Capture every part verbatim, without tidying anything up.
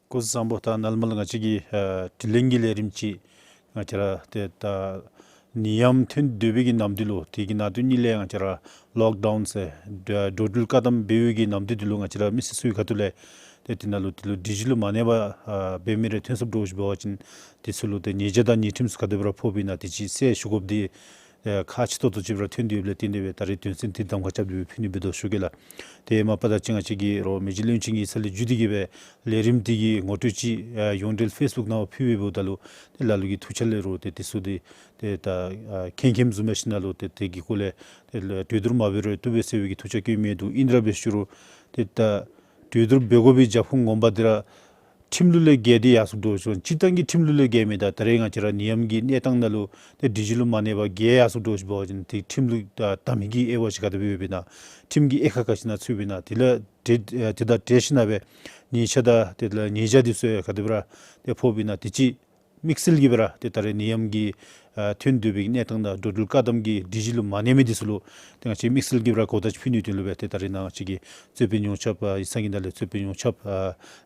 སྐུ་གཟུགས་བཟང་པོ། ད་ནཱ་ལས་མར་ང་བཅས་ཀྱི་ཨ་དྲི་ལན་གྱི་ལས་རིམ་ཅིག་ང་བཅས་ར་ཏེ་ད་ནད་ཡམས་ཐོན་སྡོད་པའི་གི་ནམ་དུས་ལུ་དེ་གི་ནང་དོན་གཉིས་ལས་ང་བཅས་ར་ལོག་ཌའུན་ཟེར་འགྲོ་འགྲུལ་བཀག་དམ་འབད་བའི་གི་ནམ་དུས་འདི་ལུ་ང་བཅས་ར་མི་སེར་ཚུ་གི་ཁ་ཐུག་ལས་ཏེ་དེ་ནང་ལུ་དེ་ལུ་སྒྲིག་གཞི་ལུ་མ་གནས་པ་ཨ་འབད་མི་རེ་ཐོན་སོངམ་འདྲཝ་ཅིག་འབད་བ་ཅིན་དེ་ཚུ་ལུ་ཏེ་ཉེས་བྱ་དང་ཉེས་ཁྲིམས་ཚུ་ག་དེ་སྦེ་ར་ཕོག་པས་ན་དེ་ཅིག་གསལ་ཞུ་དགོཔ་འདི་ཨེ་ཁག་ཆེ་ཏོག་ཏོ་ཅིག་སྦེ་ར་ཐོན་ཏེ་ཡོདཔ་ལས་བརྟེན་ཏེ་སྦེ་ད་རེས་དོན་ཚན་འདི་གདམ་ཁ་རྐྱབ་སྟེ་སྦེ་ཕུལ་ནི་འབད་དོ་ཞུ་གེ་ལགས། ཏེ་མ་པ་ད་ཅི་ང་བཅས་ཀྱི་རོགས་མི་རྗེ་བློན་ཆེན་གྱི་ས་ལས་བརྒྱུད་དེ་གི་སྦེ་ལས་རིམ་འདི་གི་ངོ་སྤྲོད་ཅིག་ཨ་ཡོངས་འབྲེལ་ཕེསི་བུཀ་ནང་ཕུལ་བའི་འབདཝ་ད་ལུ་ཏེ་ལ་ལུ་གིས་ཐུགས་འཆར་ལས་རོགས་ཏེ་དེ་ཚུ་འདི་ཏེ་ད་ཨ་མཁྱེན་མཁྱེནམ་བཟུམ་འབད་ཞིནམ་ལས་ཏེ་དེ་གི་སྐོར་ལས་ཏེ་གྲོས་བསྡུར་མ་འབད་རུང་བཏུབ་པས་ཟེར་བའི་གི་ཐུགས་འཆར་བཀོད་མི་འདུག། ཨིན་དེ་ར་འབད་ཞུ་རུང་ཏེ་ད་གྲོས་བསྡུར་འབད་དགོ་པའི་རྒྱབ་ཁུངས་ངོ་མ་འདི་ར་ཁྲིམས་ལུགས་ལས་འགལ་ཏེ་ཡར་སོངམ་འདྲཝ་ཅིག། སྤྱིར་བཏང་གི་ཁྲིམས་ལུགས་ལས་འགལ་མི་དང་ད་རེས་ང་བཅས་ར་ནད་ཡམས་ཀྱི་གནས་སྟངས་ནང་ལུ་ཏེ་སྒྲིག་གཞི་ལུ་མ་གནས་པར་འགལ་ཡར་སོངམ་འདྲཝ་ཅིག་འབད་བ་ཅིན་ཏེ་ཁྲིམས་ལུགས་ད་དམ་ནི་གི་དབྱེ་བ་ཅིག་ག་དེ་སྦེ་ཡོདཔ་ཨིན་ན། ཁྲིམས་ཀྱི་དབྱེ་ཁག་ག་ཅི་ནང་ཚུདཔ་ཨིན་ན། དེ་ལས་འབྲེལ་ཨ་དེ་དང་འབྲེལ་ཞིནམ་ལས་ཉེས་བྱ་དང་དེ་ལས་ཉེས་བྱ་འདི་ཚུ་ག་དེ་སྦེ་ར་ཏེ་ཕོགཔ་ཨིན་ན། དེ་ཅིག་དམིགས་བསལ་གྱིས་སྦེ་ར་ཏེ་ད་རེས་ནད་ཡམས་ཀྱི་ཨ་ཐོན་སྡོད་པའི་གནས་སྟངས་དང་འགྲོ་འགྲུལ་བཀག་དམ་གྱི་སྒྲིག་གཞི་ལུ་མ་གནས་མི་འདི་ཚུ་ལུ་ཏེ་ང་བཅས་དམིགས་བསལ་གྱིས་སྦེ་ར་གོ་བརྡ་ཅིག་ཕུལ་ནིའི་དོན་ལུ་སྦེ་ཏེ་ད་རེས་ནཱ་ང་བཅས་ཀྱི་རྩོད་དཔོན་ཡོངས་ཁྱབ་ཨ་ཡིག་ཚང་གི་ནང་ལས་རྩོད་དཔོན་ཡོངས་ཁྱབ་ཨ་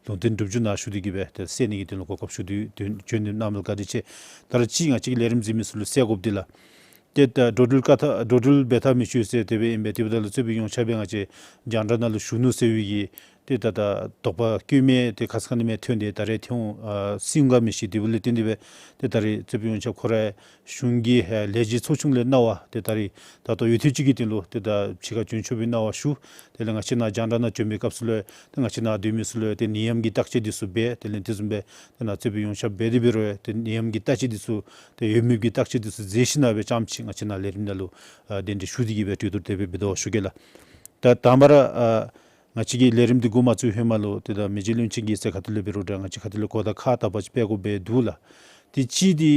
ལུང་བསྟན་གྲུབ་འགྱུར་ནཱ་ཞུ་སྟེ་གི་སྦེ་ཏེ་གསན་ནི་གི་དོན་ལུ་གོ་སྐབས་ཞུ་སྟེ་ཡོད། དོན་བྱོན་ནི་གནམ་མེད་ས་མེད་བཀའ་དྲིན་ཆེ། ད་རེས་ཅིག་ང་བཅས་ཀྱི་ལས་རིམ་གཟིགས་མི་ཚུ་ལུ་གསལ་དགོཔ་འདི་ལགས། ཏེ་ད་འགྲོ་འགྲུལ་བཀག་ད་འགྲོ་འགྲུལ་འབད་འཐབ་མི་ཆོག་ཟེར་དེ་སྦེ་ཨིན་པས། དེ་འབདཝ་ད་ལུ་རྩོད་དཔོན་ཡོངས་ཁྱབ་སྦེ་ང་བཅས་རྒྱང་བསྒྲགས་ནང་ལུ་ཞུ་ནུག་ཟེར་བའི་གི་ཏེ་ད་ད་དོགས་པ་བཀོད་མི་ཏེ་ཁ་ཙ་ཁ་ཉིནམ་ཐོན་ཏེ་ད་རེས་ཐོན་ཨ་སྲིད་ཀྱི་མི་ཤེས། དེ་འབདཝ་ལས་བརྟེན་ཏེ་སྦེ་ཏེ་ད་རེས་རྩོད་དཔོན་ཡོངས་ཁྱབ་ཁོ་ར་གཞུང་གི་ཨ་ལས་བྱེད་ཚོགས་ཆུང་ལས་གནང་བ་ཏེ་ད་རེས་ད་ལྟོ་ཡུན་ཐུང་ཅིག་གི་དོན་ལུ་ཏེ་ད་ཕྱི་ཁར་བྱོན་ཆོག་པའི་གནང་བ་ཞུ། དེ་ལས་ང་བཅས་ནཱ་རྒྱང་བསྒྲགས་ནང་བྱོན་པའི་སྐབས་སུ་ལུ་ཏེ་ང་བཅས་ནཱ་སྡོད་མི་ཚུ་ལུ་ཏེ་ནད་ཡམས་ཀྱི་བརྟག་དཔྱད་འདི་ཚུ་འབད། དེ་ལས་དེ་བཟུམ་སྦེ་ཏེ་ནཱ་རྩོད་དཔོན་ཡོངས་ཁྱབ་འབད་དེ་འབད་རུང་ཏེ་ནད་ཡམས་ཀྱི་བརྟག་དཔྱད་འདི་ཚུ་ཏེ་ཡོད་མེད་ཀྱི་བརྟག་དཔྱད་འདི་ཚུ་མཛད་ཞིནམ་ལས་སྦེ་རྐྱངམ་ཅིག་ང་བཅས་ནཱ་ལས་རིམ་ནང་ལུ་ཨ་གདན་འདྲེན་ཞུ་སྟེ་གི་སྦེ་གྲོས་བསྡུར་དེ་སྦེ་འབད་དོ་ཞུ་གེ་ལགས། ད་དང་པ་ར་ཨ་ང་བཅས་ཀྱི་ལས་རིམ་འདི་འགོ་མ་བཙུགས་ཧེ་མ་ལུ་ཏེ་ད་མི་རྗེ་བློན་ཆེན་གྱི་ས་ཁ་ཐུག་ལས་འབད་རུང་ད་ང་བཅས་ཁ་ཐུག་ལས་གོ་བརྡ་ཁག་དག་པ་ཅིག་སྤེལ་དགོཔ་སྦེ་འདུག་ལགས། ཏེ་གཅིག་འདི་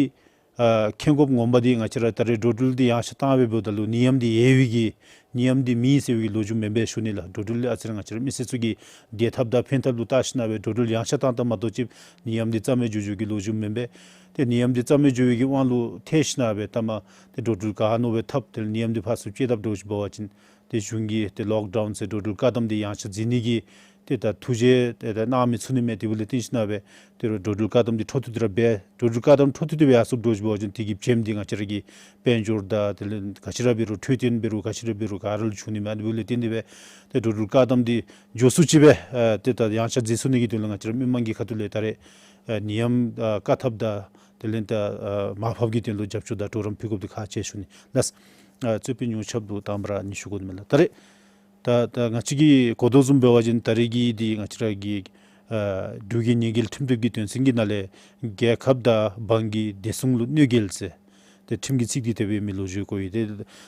ཨ་མཁྱེན་དགོཔ་ངོ་མ་འདི་ང་བཅས་ར་ད་རེས་འགྲོ་འགྲུལ་འདི་ཡངས་ཆག་བཏང་སྦེ་འབདཝ་ད་ལུ་ནད་ཡམས་འདི་ཡལ་བའི་གི་ནད་ཡམས་འདི་མེད་ཟེར་བའི་གི་ལོ་རྒྱུས་མེན་པས་ཞུ་ནི་ལགས། འགྲོ་འགྲུལ་འདི་ཨ་ཙི་རེ་ང་བཅས་ར་མི་སེར་ཚུ་གི་བདེ་ཐབས་དང་ཕན་ཐབས་ལུ་བལྟ་ཞིནམ་ལས་འགྲོ་འགྲུལ་ཡངས་ཆག་བཏང་བཏངམ་མ་གཏོགས་ཅིག་ནད་ཡམས་འདི་རྩ་མེད་འགྱོ་འགྱོ་གི་ལོ་རྒྱུས་མེན་པས། ཏེ་ནད་ཡམས་འདི་རྩ་མེད་འགྱོ་བའི་གི་དབང་ལུ་ཐལ་ཞིནམ་ལས་ད་མ་ཏེ་འགྲོ་འགྲུལ་ག་ནོར་བའི་ཐབས་དེ་ལས་ནད་ཡམས་འདི་ཕར་ཚུར་བཅད་ཐབས་འདྲཝ་ཅིག་འབད་བ་ཅིན་ཏེ་གཞུང་གིས་ཏེ་ལོག་ཌའུན་ཟེར་འགྲོ་འགྲུལ་བཀག་དམ་འདི་ཡངས་ཆག་མཛད་ནི་གི་ཏེ་ད་ཐུགས་བཞེད་ཏེ་ད་གནང་མི་ཚུགས་ནི་མས། དེ་འབདཝ་ལས་བརྟེན་ཞིནམ་ལས་ཏེ་འགྲོ་འགྲུལ་བཀག་དམ་འདི་འཕྲོ་མཐུད་དེ་ར་འབད། འགྲོ་འགྲུལ་བཀག་དམ་འཕྲོ་མཐུད་དེ་སྦེ་ཡར་སོངམ་འདྲཝ་ཅིག་འབད་བ་ཅིན་དེ་གི་བྱེམ་འདི་ང་བཅས་ར་གི་དཔལ་འབྱོར་དང་དེ་ལས་ག་ཅི་ར་འབད་རུང་འཕྲོད་བསྟེན་འབད་རུང་ག་ཅི་ར་འབད་རུང་ག་ར་ལུ་འབྱུང་ནི་མས། དེ་འབདཝ་ལས་བརྟེན་ཏེ་སྦེ་ཏེ་འགྲོ་འགྲུལ་བཀག་དམ་འདི་མགྱོགས་སུ་ཅིག་སྦེ་ཨ་ཏེ་ད་ཡངས་ཆག་མཛད་ཚུགས་ནི་གི་དོན་ལུ་ང་བཅས་ར་མི་མང་གི་ཁ་ཐུག་ལས་ད་རེས་ཨ་ནད་ཡམས་ཨ་བཀག་ཐབས་དང་དེ་ལས་ད་ཨ་མར་ཕབ་ཀྱི་དོན་ལུ་རྒྱབ་སྐྱོར་དང་གྲོགས་རམ་ཕུལ་དགོཔ་འདི་ཁག་ཆེ་ཞུ་ནི་ལགས། ཨ་རྩོད་དཔོན་ཡོངས་ཁྱབ་ལུ་དང་པ་ར་ཨ་ནི་ཞུ་དགོ་ནི་མས་ལགས། ད་རེས་ད་ད་ང་བཅས་ཀྱིས་གོ་དོ་བཟུམ་འབད་བ་ཅིན་ད་རེས་ཀྱི་འདི་ང་བཅས་ར་གི་ཨ་འབྲུག་གི་ཉེས་འགེལ་ཁྲིམས་དེབ་ཀྱི་དོན་ཚན་གྱི་ནང་ལས་རྒྱལ་ཁབ་དང་འབངས་ཀྱི་བདེ་སྲུང་ལུ་གནོད་འགེལ་ཟེར་ཏེ་ཁྲིམས་ཀྱི་ཚིག་འདི་དེ་སྦེ་མི་ལོ་རྒྱུས་གོ་ཡི། ཏེ་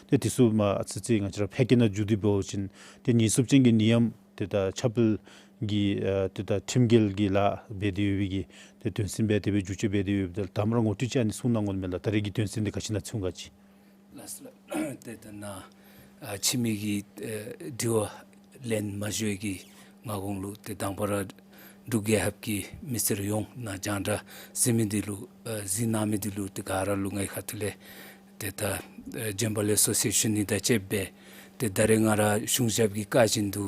ཏེ་དེ་ཚུ་མ་ཨ་ཙི་ཙི་ང་བཅས་ར་ཕལ་སྐད་ནང་བསྒྱུར་ཏེ་འབད་བ་ཅིན་ཏེ་ཉེན་སྲུང་ཅན་གྱི་ནད་ཡམས་ཏེ་ད་ཁྱབ་སྤེལ་གྱི་ཨ་ཏེ་ད་ཁྲིམས་འགལ་གྱི་ལཱ་འབད་དེ་ཡོད་པའི་གི་ཏེ་དོན་ཚན་སྦེ་དེ་སྦེ་བསྒྱུར་བཅོས་འབད་དེ་ཡོད་པས། ད་དང་པ་ར་ངོ་སྤྲོད་ཅིག་ཨ་ནི་གསུང་གནང་དགོ་ནི་མས་ལགས། ད་རེས་ཀྱི་དོན་ཚན་འདི་ག་ཅི་ནང་ཚུད་ག་ཅི། ལགས་སོ་ལགས། ཏེ་ད་ནཱ་ཨ་ཕྱི་མི་གི་ཨེ་དྲི་བ་ལན་མ་ཞུ་བའི་གི་སྔ་གོང་ལུ་ཏེ་དང་པ་ར་འབྲུག་རྒྱལ་ཁབ་ཀྱི་མི་སེར་ཡོངས་ནཱ་རྒྱང་བསྒྲགས་གཟིགས་མི་འདི་ལུ་ཨེ་གཟིགས་གནང་མི་འདི་ལུ་ཏེ་ག་ར་ལུ་ངེའི་ཁ་ཐུག་ལས་ཏེ་ད་ཨེ་བྱོན་པ་ལེགས་སོ་ཟེར་ཞུ་ནི་དང་བཅསཔ་སྦེ་ཏེ་ད་རེས་ང་ར་གཞུང་ཞབས་ཀྱི་བཀའ་བཞིན་དུ་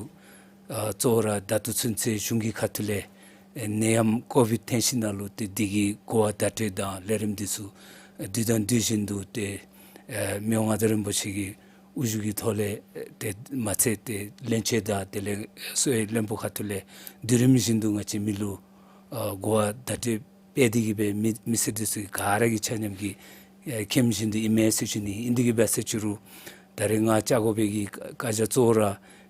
ཨ་གཙོ་བོ་ར་ད་ལྟོ་ཚུན་ཚོད་གཞུང་གི་ཁ་ཐུག་ལས་ཨེ་ནད་ཡམས་ཀོ་བིཌ་ཐོན་ཞིནམ་ལས་ཏེ་འདི་གི་གོ་བ་བརྡ་སྤྲོད་དང་ལས་རིམ་འདི་ཚུ་ཨེ་དུས་དང་དུས་བཞིན་དུ་ཏེ་ཨེ་མི་དབང་མངའ་བདག་རིན་པོ་ཆེ་གི་དབུ་བཞུགས་ཀྱི་ཐོག་ལས་ཨེ་ཏེ་མ་ཚད་ཏེ་བློན་ཆེན་དང་དེ་ལས་གསོ་བའི་བློན་པོ་ཁ་ཐུག་ལས་དུས་རིམ་བཞིན་དུ་ང་བཅས་མི་ལུ་ཨ་གོ་བ་བརྡ་སྤྲོད་འབད་དེ་གི་སྦེ་མི་མི་སེར་འདི་ཚུ་ག་ར་གིས་ཆ་མཉམ་གྱིས་ཨེ་མཁྱེནམ་བཞིན་དུ་ཨིན་མས་ཟེར་ཞུ་ནི། ཨིན་དེ་གི་སྦེ་ཟེར་ཅི་རུང་ད་རེས་ང་བཅར་དགོ་པའི་གི་བཀའ་རྒྱ་གཙོ་བོ་ར་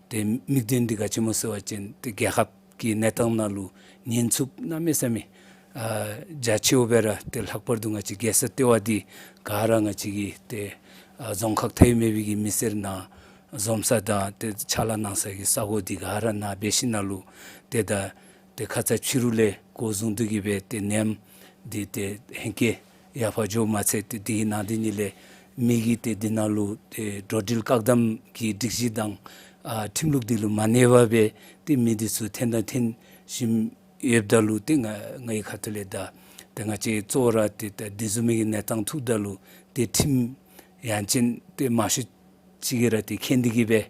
ཏེ་དམིགས་དོན་འདི་ག་ཅི་སྨོ་ཟེར་བ་ཅིན་ཏེ་རྒྱལ་ཁབ་ཀྱི་གནས་སྟངས་ནང་ལུ་ཉེན་ཚབས་གནམ་མེད་ས་མེད་ཨ་རྒྱ་ཆེཝ་སྦེ་ར་ཏེ་ལྷག་པར་དུ་ང་བཅས་རྒྱལ་ས་ལྟེ་བ་འདི་ག་ར་ང་བཅས་ཀྱི་ཏེ་ཨ་རྫོང་ཁག་མཐའ་དབུས་མེད་པའི་གི་མི་སེར་ནཱ་འཛོམས་ས་དང་ཏེ་ཕྱག་ལཱ་གནང་ས་གི་ས་གོ་འདི་ག་ར་ནཱ་འབད་ཞིནམ་ལས་ཏེ་ད་ཏེ་ཁ་ཙ་ཕྱི་རུ་ལས་འགོ་བཟུང་སྟེ་གི་སྦེ་ཏེ་ནད་ཡམས་འདི་ཏེ་ཧེང་སྐལ་ཡར་འཕར་འགྱོཝ་མ་ཚད་ཏེ་འདི་གི་ནང་དོན་གཉིས་ལས་མི་གིས་ཏེ་འདི་ནང་ལུ་ཏེ་འགྲོ་འགྲུལ་བཀག་དམ་གྱི་སྒྲིག་གཞི་དང་ཨ་ཁྲིམས་ལུགས་འདི་ལུ་མ་གནས་པར་སྦེ་ཏེ་མི་འདི་ཚུ་ཐོན་དང་ཐོན་བཞིན་ཡོདཔ་ད་ལུ་ཏེ་ང་ངེའི་ཁ་ཐུག་ལས་ད་ཏེ་ང་བཅས་གཙོ་བོ་ར་ཏེ་ད་འདི་བཟུམ་མའི་གི་གནས་སྟངས་ཐུགཔ་ད་ལུ་ཏེ་ཁྲིམས་ཡང་ཅིན་ཏེ་མང་ཤོས་ཅིག་གིས་ར་ཏེ་མཁྱེན་ཏེ་གི་སྦེ་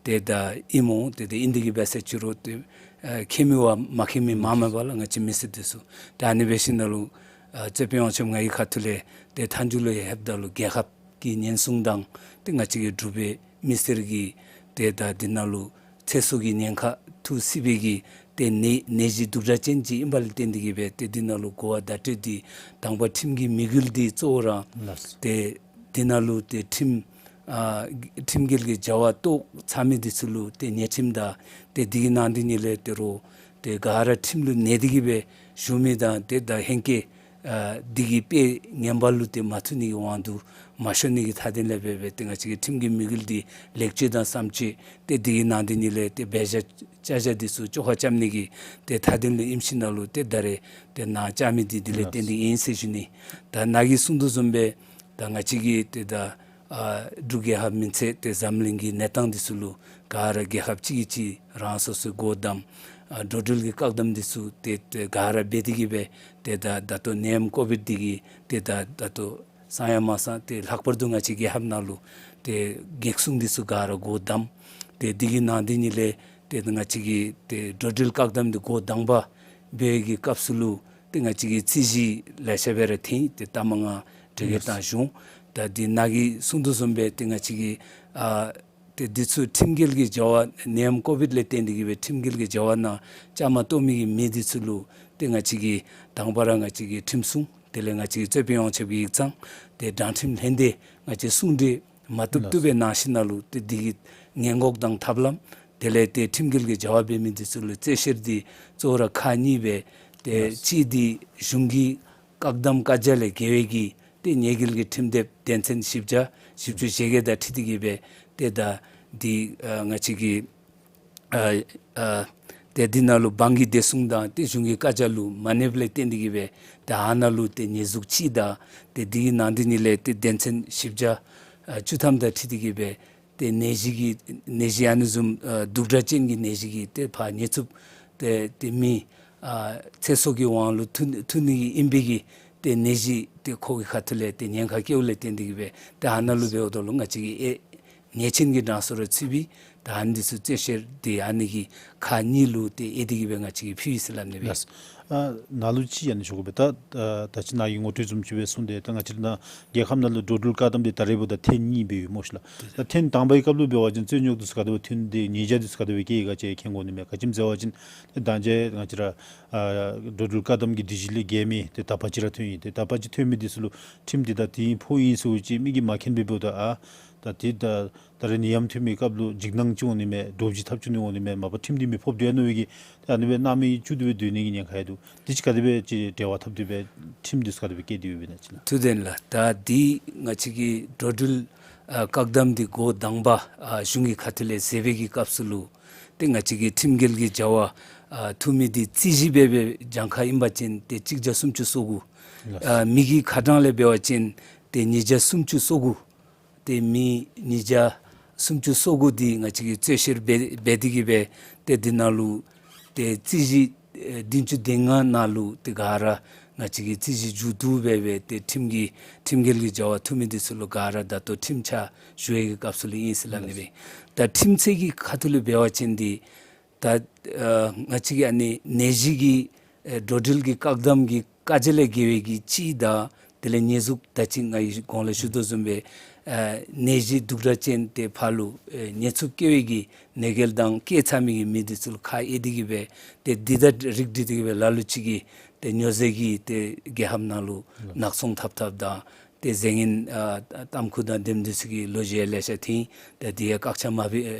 ཏེ་ད་ཨིན་སྨོ། ཏེ་ད་ཨིན་དེ་གི་སྦེ་ཟེར་ཅི་རུང་ཏེ་ ཨ་མཁྱེན་མི་བ་མ་མཁྱེན་མི་མང་མས་པ་ལགས། ང་བཅས་མི་སེར་འདི་ཚུ་ད་ཨ་ནི་འབད་ཞིནམ་ལས་ཨ་རྩོད་དཔོན་ཡོངས་ཁྱབ་ང་གི་ཁ་ཐུག་ལས་ཏེ་མཐའ་མཇུག་ལུ་ཡང་ལྷོདཔ་ད་ལུ་རྒྱལ་ཁབ་ཀྱི་ཉེན་སྲུང་དང་ཏེ་ང་བཅས་ཀྱི་འབྲུག་པའི་མི་སེར་གྱི་ཏེ་ད་འདི་ནང་ལུ་ཚེ་སྲོག་གི་ཉེན་ཁ་ཐུག་སྲིད་པའི་གི་ཏེ་ནད་ནད་གཞི་སྡུག་དྲགས་ཅན་ཅིག་ཨིན་པ་ལས་བརྟེན་ཏེ་གིས་སྦེ་ཏེ་འདི་ནང་ལུ་གོ་བ་བརྡ་སྤྲོད་འདི་དང་པ་ཁྲིམས་ཀྱི་དམིགས་ཡུལ་འདི་གཙོ་བོ་ར་ལགས། ཏེ་འདི་ནང་ལུ་ཏེ་ཁྲིམས་ཨ་ཁྲིམས་འགལ་གྱི་བྱ་བ་གཏོགས་ཚར་མི་འདི་ཚུ་ལུ་ཏེ་ཉེས་ཁྲིམས་དང་ཏེ་འདི་གི་ནང་འདི་ནང་ལས་ཏེ་རོགས་ཏེ་ག་ར་ཁྲིམས་ལུ་གནས་ཏེ་གིས་སྦེ་བཞུགས་མི་དང་ཏེ་ད་ཧེང་སྐལ་ཨ་འདི་གི་དཔེ་ངན་པ་ལུ་ཏེ་མ་ཐུག་ནི་གི་དབང་དུ་མ་ཤོར་ནི་གི་ཐ་དོན་ལས་འབད་སྦེ་ཏེ་ང་བཅས་ཀྱི་ཁྲིམས་ཀྱི་དམིགས་ཡུལ་འདི་ལེགས་བཅོས་དང་བསམ་སྤྱོད་ཏེ་འདི་གི་ནང་འདི་ནང་ལས་ཏེ་འབད་བཞག་བྱ་བཞག་འདི་ཚུ་བཅོ་ཁ་རྐྱབ་ནི་གི་ཏེ་ཐ་དོན་ལུ་ཨིནམ་ཞིནམ་ལས་ཏེ་ད་རེས་ཏེ་ནཱ་བཅར་མི་འདི་འདི་ལས་བརྟེན་ཏེ་ཨིན་ཟེར་ཞུ་ནི། ད་ནཱ་གིས་གསུང་དོ་བཟུམ་སྦེ་ད་ང་བཅས་ཀྱི་ཏེ་ད་ཨ་འབྲུག་རྒྱལ་ཁབ་མིན་ཚད་ཏེ་འཛམ་གླིང་གི་གནས་སྟངས་འདི་ཚུ་ལུ་ག་ར་རྒྱལ་ཁབ་གཅིག་གིས་གཅིག་རང་སོ་སོའི་སྒོ་བསྡམ་ཨ་འགྲོ་འགྲུལ་གྱི་བཀག་དམ་འདི་ཚུ་ཏེ་ཏེ་ག་ར་འབད་དེ་གིས་སྦེ་ཏེ་ད་ད་ལྟོ་ནད་ཡམས་ཀོ་བིཌ་འདི་གིས་ཏེ་ད་ད་ལྟོ་སངས་ཡང་མ་སངས། ཏེ་ལྷག་པར་དུ་ང་བཅས་རྒྱལ་ཁབ་ནང་ལུ་ཏེ་འགོག་སྲུང་འདི་ཚུ་ག་ར་སྒོ་བསྡམ། ཏེ་འདི་གི་ནང་འདི་ནང་ལས་ཏེ་ང་བཅས་ཀྱི་ཏེ་འགྲོ་འགྲུལ་བཀག་དམ་འདི་སྒོ་དང་པ་འབད་བའི་གི་སྐབས་སུ་ལུ་ཏེ་ང་བཅས་ཀྱིས་རྩོད་གཞི་ལེ་ཤ་སྦེ་ར་ཐོན། ཏེ་ལྟ་མ་ང་དྲི་གེ་ལགས། བཏང་བྱུང་། ད་འདི་ནཱ་གིས་གསུང་དོ་བཟུམ་སྦེ་ཏེ་ང་བཅས་ཀྱི་ཨ་ཏེ་འདི་ཚུ་ཁྲིམས་འགལ་གྱི་བྱ་བ་ནད་ཡམས་ཀོ་བིཌ་ལས་བརྟེན་ཏེ་གིས་སྦེ་ཁྲིམས་འགལ་གྱི་བྱ་བ་ནང་བཅའ་མར་གཏོགས་མི་གི་མི་འདི་ཚུ་ལུ་ཏེ་ང་བཅས་ཀྱིས་དང་པ་ར་ང་བཅས་ཀྱིས་ཁྲིམས་སྲུང་དེ་ལས་ང་བཅས་ཀྱིས་རྩོད་དཔོན་ཡོངས་ཁྱབ་ཀྱི་ཡིག་ཚང་ཏེ་དྲང་ཁྲིམས་ལྷན་སྡེ་ང་བཅས་ཟུང་འབྲེལ་མ་བཏུབ་བཏུབ་སྦེ་གནང་ཞིནམ་ལས་ཏེ་འདི་གི་སྔོན་འགོག་དང་ཐབས་ལམ་དེ་ལས་ཏེ་ཁྲིམས་འགལ་གྱི་བྱ་བ་འབད་མི་འདི་ཚུ་ལུ་རྩོད་བཤེར་འདི་གཙོ་བོ་ར་ཁག་གཉིས་སྦེ་ཏེ་གཅིག་འདི་གཞུང་གི་བཀག་དམ་བཀའ་རྒྱ་ལས་འགལ་བའི་གི་ཏེ་ཉེས་འགེལ་གྱི་ཁྲིམས་དེབ་དོན་ཚན་བཞི་བརྒྱ་བཞི་བཅུ་ཞེ་བརྒྱད་དང་འཁྲིལ་ཏེ་གིས་སྦེ་ཏེ་ད་འདི་ཨ་ང་བཅས་ཀྱི་ཨ་ཨ་ཏེ་འདི་ནང་ལུ་འབངས་ཀྱི་བདེ་སྲུང་དང་ཏེ་གཞུང་གི་བཀའ་རྒྱ་ལུ་མ་གནསཔ་ལས་བརྟེན་ཏེ་གིས་སྦེ་ཏེ་ཨ་ནཱ་ལུ་ཏེ་ཉེས་འཛུགས་གཅིག་དང་ཏེ་འདི་གི་ནང་འདི་ནང་ལས་ཏེ་དོན་ཚན་བཞི་བརྒྱ་ཨ་བཅུ་ཐམ་དང་འཁྲིལ་ཏེ་གིས་སྦེ་ཏེ་ནད་གཞི་གི་ནད་གཞི་ཨ་ནི་བཟུམ་ཨ་སྡུག་དྲགས་ཅན་གྱི་ནད་གཞི་གིས་ཏེ་ཕར་ཉེན་ཚབས་ཏེ་ཏེ་མི་ཨ་ཚེ་སྲོག་གི་དབང་ལུ་ཐུག་ཐུག་ནི་གི་ཨིན་པའི་གི་ཏེ་ནད་གཞི་ཏེ་ཁོ་གི་ཁ་ཐུག་ལས་ཏེ་ཉེན་ཁ་བཀལཝ་ལས་བརྟེན་ཏེ་གིས་སྦེ་ཏེ་ཨ་ནཱ་ལུ་འབདཝ་ད་ལུ་ང་བཅས་ཀྱིས་ཨེ་ཉེས་ཆེན་གྱི་གྲངས་སུ་ར་ཚུད་པས། ད་ཨ་ནི་འདི་ཚུ་རྩོད་བཤེར་འདི་ཨ་ནི་གི་ཁག་གཉིས་ལུ་ཏེ་དབྱེ་སྟེ་གིས་སྦེ་ང་བཅས་ཀྱིས་ཕུལ་ཡི་ཟེར་སླབ་ནི་སྦེ། ལགས། ཨ་ནཱ་ལུ་ཅིག་ཨ་ནི་ཞུ་དགོ་པས། ད་ཨ་ད་ཅི་ནཱ་གིས་ངོ་སྤྲོད་བཟུམ་ཅིག་སྦེ་གསུངས་ཏེ་ད་ང་བཅས་ར་ནཱ་རྒྱལ་ཁབ་ནང་ལུ་འགྲོ་འགྲུལ་བཀག་དམ་འདི་ད་རེས་འབདཝ་ད་ཐེངས་གཉིས་འབད་ཡོད་སྨོ་ཤིག་ལགས། ད་ཐེངས་དང་པའི་སྐབས་ལུ་འབད་བ་ཅིན་རྩོད་རྙོགས་འདི་ཚུ་ག་དེ་སྦེ་ཐོན་ཏེ་ཉེས་བྱ་འདི་ཚུ་ག་དེ་སྦེ་བཀལ་ཡི་ག་ཅིག་མཁྱེན་དགོ་ནི་མས། ག་ཅི་སྨོ་ཟེར་བ་ཅིན་ད་ཅི་ང་བཅས་ར་ཨ་འགྲོ་འགྲུལ་བཀག་དམ་གྱི་སྒྲིག་གཞི་ལས་འགལ་མི་འདི་དག་པ་ཅིག་ར་ཐོན་ཡི། ཏེ་དག་པ་ཅིག་ཐོན་མི་འདི་ཚུ་ལུ་ཁྲིམས་འདི་ད་དེ་ཨིན་ཕོག་ཨིན་ཟེར་བ་ཅིན་མི་གིས་མ་མཁྱེན་པར་འབདཝ་ད་ཨ་ད་དེ་ད་ད་རེས་ནད་ཡམས་ཐོན་མི་སྐབས་ལུ་འཇིགས་སྣང་ཅིག་འོང་ནི་མས། འདྲོག་བྱེལ་ཐབས་ཅིག་འོང་ནི་མས། མ་པ་ཁྲིམས་འདི་མི་ཕོགཔ་འདུག་ཨ་ནི་བའི་གི་ད་ཨ་ནི་སྦེ་སྣང་མེད་བཅུག་སྟེ་སྦེ་སྡོད་ནི་གི་ཉེན་ཁ་ཡང་འདུག། དེ་ཅིག་ག་དེ་སྦེ་ཅིག་འབྲེལ་བ་འཐབ་སྟེ་སྦེ་ཁྲིམས་འདི་ཚུ་ག་དེ་སྦེ་བཀལ་ཏེ་ཡོདཔ་ཨིན་ན་ཅིག་ལགས། ཐུབ་བསྟན་ལགས། ད་འདི་ང་བཅས་ཀྱི་འགྲོ་འགྲུལ་ཨ་བཀག་དམ་འདི་འགོ་དང་པ་ཨ་གཞུང་གི་ཁ་ཐུག་ལས་མཛད་པའི་གི་སྐབས་སུ་ལུ་ཏེ་ང་བཅས་ཀྱི་ཁྲིམས་འགལ་གྱི་བྱ་བ་ཨ་ཐུག་མི་འདི་རྩོད་གཞི་སྦེ་སྦེ་གྱངས་ཁ་ཨིན་པ་ཅིན་ཏེ་གཅིག་བརྒྱ་སུམ་ཅུ་སོ་དགུ། ལགས། ཨ་མི་གི་ཁ་གྲངས་ལས་འབད་བ་ཅིན་ཏེ་ཉིས་བརྒྱ་སུམ་ཅུ་སོ་དགུ། ཏེ་མི་ཉིས་བརྒྱ་སུམ་ཅུ་སོ་དགུ་འདི་ང་བཅས་ཀྱིས་རྩོད་བཤེར་འབད་འབད་དེ་གིས་སྦེ་ཏེ་འདི་ནང་ལུ་ཏེ་རྩོད་གཞི་ཨེ་བདུན་ཅུ་དོན་ལྔ་ནང་ལུ་ཏེ་ག་ར་ང་བཅས་ཀྱིས་རྩོད་གཞི་མཇུག་བསྡུ་སྦེ་སྦེ་ཏེ་ཁྲིམས་ཀྱི་ཁྲིམས་འགལ་གྱི་བྱ་བ་ཐུག་མི་འདི་ཚུ་ལུ་ག་ར་ད་ལྟོ་ཁྲིམས་ཆད་ཞུ་བའི་གི་སྐབས་སུ་ལུ་ཨིན་ཟེར་སླབ་ནི་སྦེ། ད་ཁྲིམས་ཆད་ཀྱི་ཁ་ཐུག་ལུ་འབད་བ་ཅིན་འདི་ད་ཨ་ང་བཅས་ཀྱི་ཨ་ནི་ནད་གཞི་གི་ཨེ་འགྲོ་འགྲུལ་གྱི་བཀག་དམ་གྱི་བཀའ་རྒྱ་ལས་འགལ་བའི་གི་གཅིག་དང་དེ་ལས་ཉེས་འཛུགས་ད་ཅི་ང་གིས་གོང་ལས་ཞུ་དོ་བཟུམ་སྦེ་ཨ་ནད་གཞི་སྡུག་དྲགས་ཅན་ཏེ་ཕར་ལུ་ཨེ་ཉེན་ཚབས་བཀལ་བའི་གི་ནད་འགེལ་དང་བཀལ་ཚར་མི་གི་མི་འདི་ཚུ་ལུ་ཁག་དབྱེ་སྟེ་གིས་སྦེ་ཏེ་འདི་དང་རིགས་བསྒྲེས་ཏེ་གིས་སྦེ་ལ་ལུ་ཅིག་གིས་ཏེ་སྨྱོ་རྫས་ཀྱིས་ཏེ་རྒྱལ་ཁབ་ནང་ལུ་ནག་ཚོང་འཐབ་འཐབ་དང་ཏེ་རྫས་ངན་ཨ་ཏམ་ཁུ་དང་དེམ་འདི་ཚུ་གི་ལོ་རྒྱུས་ལེ་ཤ་ཐོན། ཏེ་འདི་ཡང་བཀག་ཆ་མ་འབད་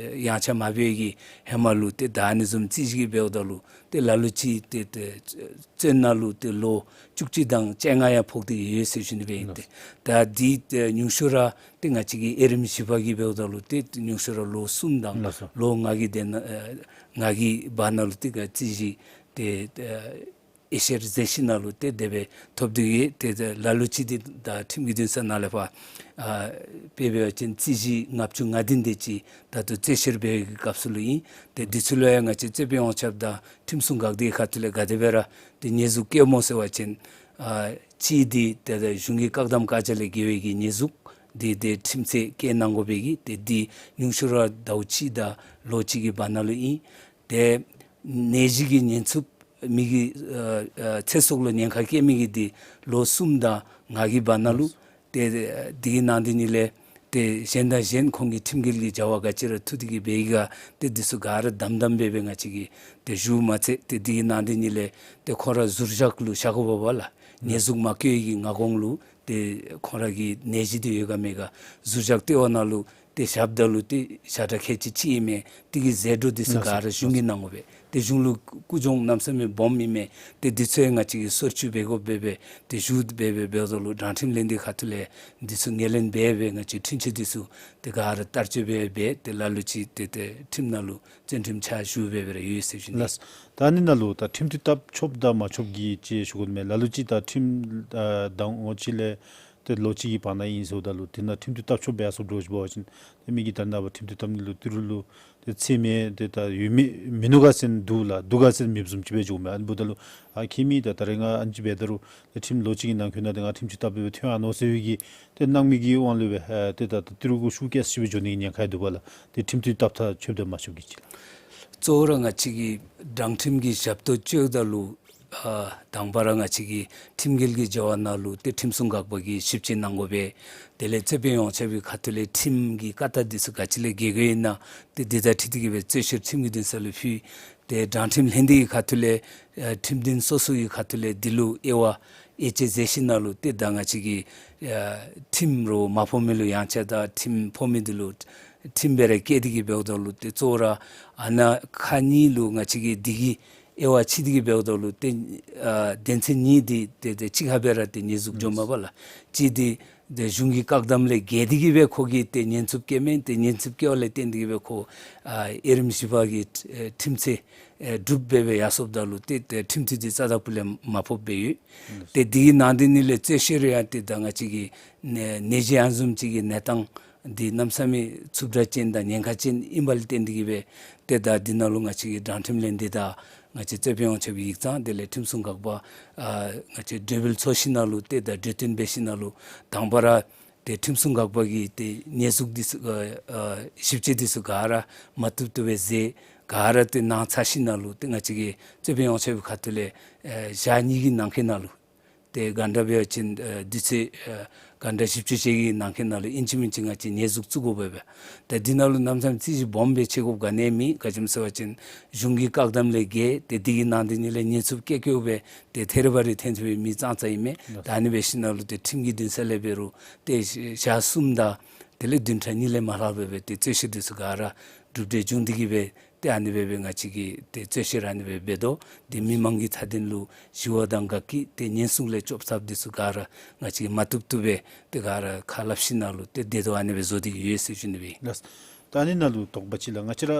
ཡངས་ཆག་མ་འབད་བའི་གི་ཧེ་མ་ལུ་ཏེ་ད་ཨ་ནི་བཟུམ་རྩོད་གཞི་འབདཝ་ད་ལུ་ཏེ་ལ་ལུ་ཅིག་ཏེ་ཏེ་བཙོན་ནང་ལུ་ཏེ་ལོ་བཅུ་གཅིག་དང་བཅོ་ལྔ་ཡང་ཕོག་སྟེ་ཡོད་ཟེར་ཞུ་ནི་སྦེ་ཨིན། ཏེ་ད་འདི་ཏེ་ཉུང་ཤོས་ར་ཏེ་ང་བཅས་ཀྱི་དབྱེ་རིམ་བཞི་པ་གི་འབདཝ་ད་ལུ་ཏེ་ཉུང་ཤོས་ར་ལོ་གསུམ་དང་ལགས་སོ། ལོ་ལྔ་གི་དེ་ནང་ཨ་ལྔ་གི་བར་ན་ལུ་ཏེ་ག་རྩོད་གཞི་ཏེ་ཨ་དབྱེ་བཤེར་མཛད་ཞིནམ་ལས་ཏེ་དེ་སྦེ་ཐོབ་སྟེ་ཡོད། ཏེ་ལ་ལུ་ཅིག་འདི་ད་ཁྲིམས་ཀྱི་འདུན་ས་ནང་ལས་ཕར་ཨ་དཔེ་འབད་བ་ཅིན་རྩོད་གཞི་ལྔ་བཅུ་ང་བདུན་དེ་ཅིག་ད་ལྟོ་རྩོད་བཤེར་འབད་བའི་གི་སྐབས་སུ་ལུ་ཨིན། ཏེ་འདི་ཚུ་ལུ་ཡང་ང་བཅས་རྩོད་དཔོན་ཡོངས་ཁྱབ་དང་ཁྲིམས་སྲུང་འགག་སྡེའི་ཁ་ཐུག་ལས་ག་དེ་སྦེ་ར་ཏེ་ཉེས་འཛུགས་བཀལཝ་སྨོ་ཟེར་བ་ཅིན་ཨ་གཅིག་འདི་ཏེ་ད་གཞུང་གི་བཀག་དམ་བཀའ་རྒྱ་ལས་འགལ་བའི་གི་ཉེས་འཛུགས་འདི་ཏེ་ཁྲིམས་ཆད་བཀལ་གནང་དགོ་པའི་གི་ཏེ་འདི་ཉུང་ཤོས་ར་ཟླཝ་གཅིག་དང་ལོ་གཅིག་གི་བར་ན་ལུ་ཨིན། ཏེ་ ནད་གཞི་གི་ཉེན་ཚབས་མི་གི་ཨ་ཨ་ཚེ་སྲོག་ལུ་ཉེན་ཁ་བཀལ་མི་གི་འདི་ལོ་གསུམ་དང་ལྔ་གི་བར་ན་ལུ་ཏེ་འདི་གི་ནང་འདི་ནི་ལས་ཏེ་གཞན་དང་གཞན་ཁོང་གི་ཁྲིམས་འགལ་གྱི་བྱ་བ་ག་ཅི་ར་ཐུག་སྟེ་གི་འབད་ཡི་ག་ཏེ་འདི་ཚུ་ག་ར་དམ་དམ་སྦེ་སྦེ་ང་བཅས་ཀྱིས་ཏེ་ཞུ་མ་ཚད་ཏེ་འདི་གི་ནང་འདི་ནི་ལས་ཏེ་ཁོང་ར་ཟུར་བཞག་ལུ་བཞག་དགོཔ་འབད་བ་ལགས། ཉེས་འཛུགས་མ་བཀོད་ཡི་གི་སྔ་གོང་ལུ་ཏེ་ཁོང་ར་གི་ནད་གཞི་འདི་ཡོད་ག་མེད་ག་ཟུར་བཞག་ལྟེ་བ་ནང་ལུ་ཏེ་ཞབས་ད་ལུ་ཏེ་ཞག་གྲངས་ཁལ་གཅིག་ཅིག་ཨིན་མས། འདི་གི་ཟད་འགྲོ་འདི་ཚུ་ག་ར་གཞུང་གི་གནང་དགོ་པས། ཏེ་གཞུང་ལུ་ཀུ་གྱོང་གནམ་མེད་ས་མེད་སྦོམ་ཨིན་མས། ཏེ་འདི་ཚུ་ཡང་ང་བཅས་ཀྱིས་སོར་ཆུད་འབད་དགོཔ་སྦེ་སྦེ་ཏེ་ཞུ་སྦེ་སྦེ་འབདཝ་ད་ལུ་དྲང་ཁྲིམས་ལྷན་སྡེ་ཁ་ཐུག་ལས་འདི་ཚུ་ངོས་ལེན་འབད་སྦེ་ང་བཅས་འཁྲུན་ཆོད་འདི་ཚུ་ཏེ་ག་ར་བསྟར་སྤྱོད་འབད་སྦེ་ཏེ་ལ་ལུ་ཅིག་ཏེ་ཏེ་ཁྲིམས་ནང་ལུ་བཙོན་ཁྲིམས་ཕྱག་ཞུ་སྦེ་སྦེ་ར་ཡོད་ཟེར་ཞུ་ནི། ལགས། ད་ཨ་ནི་ནང་ལུ་ད་ཁྲིམས་མཐུན་བཏབ་ཆོགཔ་དང་མ་ཆོགཔ་གི་ཅིག་ཞུ་དགོ་མས། ལ་ལུ་ཅིག་ད་ཁྲིམས་ཨ་བདའ་འོང་ཅི་ལས་ཏེ་ལོ་གཅིག་གི་བར་ན་ཨིན་ཟེརཝ་ད་ལུ་དེ་ནང་ཁྲིམས་མཐུན་བཏབ་ཆོགཔ་སྦེ་ཡར་སོངམ་འདྲཝ་ཅིག་འབད་བ་ཅིན་ཏེ་མི་གིས་ད་ནངས་པ་ཁྲིམས་མཐུན་བཏབ་ནི་ལུ་ཏི་རུ་ལུ་ཏེ་ཚེ་མེད་ཏེ་ད་ཡོད་མི་མིན་ནུག་ག་ཟེར་འདུག་ལགས། འདུག་ག་ཟེར་མེདཔ་བཟུམ་ཅིག་སྦེ་འགྱོཝ་མས། ཨ་ནི་འབདཝ་ད་ལུ་ཨ་ཁྱད་མེད་ད་ད་རེས་ང་ཨ་ནི་ཅིག་འབད་ད་རུང་ཏེ་ཁྲིམས་ལོ་གཅིག་གི་ནང་འཁོད་ནང་ཏེ་ང་ཁྲིམས་ཅིག་བཏབ་སྦེ་ཐོན་ཡར་ནུག་ཟེར་བའི་གི་ཏེ་གནང་མི་གི་དབང་ལུ་སྦེ་ཨ་ཏེ་ད་ད་ཏི་རུ་གུ་ཤུགས་རྐྱབ་སྦེ་འགྱོ་ནི་གི་ཉེན་ཁ་ཡང་འདུག་པ་ལགས། ཏེ་ཁྲིམས་མཐུན་བཏབ་ད་ཆོགཔ་དང་མ་ཆོགཔ་གི་ཅིག་ལགས། གཙོ་བོ་ར་ང་བཅས་ཀྱིས་དྲང་ཁྲིམས་ཀྱི་ཞབས་ཏོག་སྤྱོདཔ་ད་ལུ་ཨ་དང་པ་ར་ང་བཅས་ཀྱིས་ཁྲིམས་འགལ་གྱི་བྱ་བ་ནང་ལུ་ཏེ་ཁྲིམས་སྲུང་འགག་པ་གིས་ཞིབ་དཔྱད་གནང་དགོ་པས། དེ་ལས་རྩོད་དཔོན་ཡོངས་ཁྱབ་ཀྱི་ཁ་ཐུག་ལས་ཁྲིམས་ཀྱི་བཀའ་རྟགས་འདི་ཚུ་ག་ཅི་ལས་འགལ་གྱི་ཡོད་ན་ཏེ་འདི་དང་འཁྲིལ་ཏེ་གི་སྦེ་རྩོད་བཤེར་ཁྲིམས་ཀྱི་འདུན་ས་ལུ་ཕུལ། ཏེ་དྲང་ཁྲིམས་ལྷན་སྡེ་གི་ཁ་ཐུག་ལས་ཨ་ཁྲིམས་འདུན་སོ་སོ་གི་ཁ་ཐུག་ལས་འདི་ལུ་དབྱེ་བ་དབྱེ་དཔྱད་མཛད་ཞིནམ་ལས་ཏེ་ད་ང་བཅས་ཀྱིས་ཨ་ཁྲིམས་རོགས་མ་ཕོག་མི་ལུ་ཡང་ཆ་དང་ཁྲིམས་ཕོག་མི་འདི་ལུ་ཁྲིམས་སྦེ་ར་བཀལ་ཏེ་གི་འབདཝ་ད་ལུ་ཏེ་གཙོ་བོ་ར་ཨ་ནཱ་ཁག་གཉིས་ལུ་ང་བཅས་ཀྱིས་འདི་གི་དབྱེ་བ་ཕྱེ་སྟེ་གི་འབདཝ་ད་ལུ་ཏེ་ཨ་དོན་ཚན་གཉིས་འདི་ཏེ་ཏེ་གཅིག་ཁར་སྦེ་ར་ཏེ་ཉེས་འཛུགས་འགྱོཝ་མས་པ་ལགས། གཅིག་འདི་ཏེ་གཞུང་གི་བཀག་དམ་ལས་འགལ་ཏེ་གི་སྦེ་ཁོ་གིས་ཏེ་ཉེན་ཚབས་བཀལ་མི་ཏེ་ཉེན་ཚབས་བཀལ་བ་ལས་བརྟེན་ཏེ་གི་སྦེ་ཁོ་ཨ་དབྱེ་རིམ་བཞི་པ་གི་ཨེ་ཁྲིམས་ཆད་ཨེ་སྒྲུབ་སྦེ་སྦེ་ཡར་སོངམ་ད་ལུ་ཏེ་ཏེ་ཁྲིམས་མཐུན་འདི་རྩ་དང་ཕུ་ལས་མ་ཕོགཔ་སྦེ་ཡོད། ཏེ་འདི་གི་ནང་འདི་ནི་ལས་རྩོད་བཤེར་ཡང་ཏེ་ད་ང་བཅས་ཀྱིས་ནད་ནད་གཞི་ཨ་ནི་བཟུམ་ཅིག་གི་གནས་སྟངས་འདི་གནམ་མེད་ས་མེད་ཚུབ་དྲགས་ཅན་དང་ཉེན་ཁ་ཅན་ཨིན་པ་ལས་བརྟེན་ཏེ་གི་སྦེ་ཏེ་ད་འདི་ནང་ལུ་ང་བཅས་ཀྱི་དྲང་ཁྲིམས་ལྷན་སྡེ་དང་ང་བཅས་རྩོད་དཔོན་ཡོངས་ཁྱབ་ཀྱི་ཡིག་ཚང་དེ་ལས་ཁྲིམས་སྲུང་འགག་པ་ཨ་ང་བཅས་གྲོས་འབུལ་ཚོགས་ཞིནམ་ལས་ཏེ་ད་གྲོས་བསྟུན་འབད་ཞིནམ་ལས་དང་པ་ར་ཏེ་ཁྲིམས་སྲུང་འགག་པ་གིས་ཏེ་ཉེས་འཛུགས་འདི་ཚུ་ཨ་ཨ་ཞིབ་དཔྱད་འདི་ཚུ་ག་ར་མ་བཏུབ་བཏུབ་སྦེ་མཛད་ག་ར་ཏེ་གནང་ཚར་ཞིནམ་ལས་ཏེ་ང་བཅས་ཀྱིས་རྩོད་དཔོན་ཡོངས་ཁྱབ་ཀྱི་ཁ་ཐུག་ལས་ཨེ་ཞག་གཉིས་ཀྱི་ནང་འཁོད་ནང་ལུ་ཏེ་ག་འདྲ་འབད་བ་ཅིན་ཨེ་དུས་ཚོད་ཨེ་ག་འདྲ་ཞིབ་དཔྱད་བྱེད་ཀྱི་ནང་འཁོད་ནང་ལུ་ཨིན་ཅི་མིན་ཅི་ང་བཅས་ཉེས་འཛུགས་བཙུགས་དགོ་པས་པ། ཏེ་འདི་ནང་ལུ་གནམ་མེད་ས་མེད་རྩོད་གཞི་སྦོམ་སྦེ་ཕྱེ་དགོཔ་ག་ནི་མེད། ག་ཅི་སྨོ་ཟེར་བ་ཅིན་གཞུང་གི་བཀག་དམ་ལས་འགལ་ཏེ་འདི་གི་ནང་འདི་ནི་ལས་ཉེས་འཛུགས་བཀལ་བཀལཝ་སྦེ་ཏེ་ཐད་རི་བ་རི་འཐེན་ཚུགས་པའི་མི་ཙང་ཙང་ཨིན་མས། ད་ཨ་ནི་འབད་ཞིནམ་ལས་ཏེ་ཁྲིམས་ཀྱི་འདུན་ས་ལས་འབད་རུང་ཏེ་ཞག་གསུམ་དང་དེ་ལས་བདུན་ཕྲག་གཉིས་ལས་མ་ལྷག་པར་སྦེ་ཏེ་རྩོད་བཤེར་འདི་ཚུ་ག་ར་གྲུབ་འབྲས་བྱུང་སྟེ་གི་སྦེ་ཏེ་ཨ་ནི་སྦེ་སྦེ་ང་བཅས་ཀྱིས་ཏེ་རྩོད་བཤེར་ཨ་ནི་སྦེ་འབད་དོ། ཏེ་མི་མང་གི་མཐའ་དོན་ལུ་ཞི་བ་དང་དགའ་སྐྱིད་ཏེ་ཉེན་སྲུང་ལས་སྐྱོབ་ཐབས་འདི་ཚུ་ག་ར་ང་བཅས་ཀྱིས་མ་བཏུབ་བཏུབ་སྦེ་ཏེ་ག་ར་ཁ་སླབ་ཞིནམ་ལས་ཏེ་བདེ་ཏོག་ཨ་ནི་སྦེ་བཟོ་སྟེ་གི་ཡོད་ཟེར་ཞུ་ནི་སྦེ། ལགས། ད་ཨ་ནི་ནང་ལུ་དོགས་པ་ཅིག་ལགས། ང་བཅས་ར་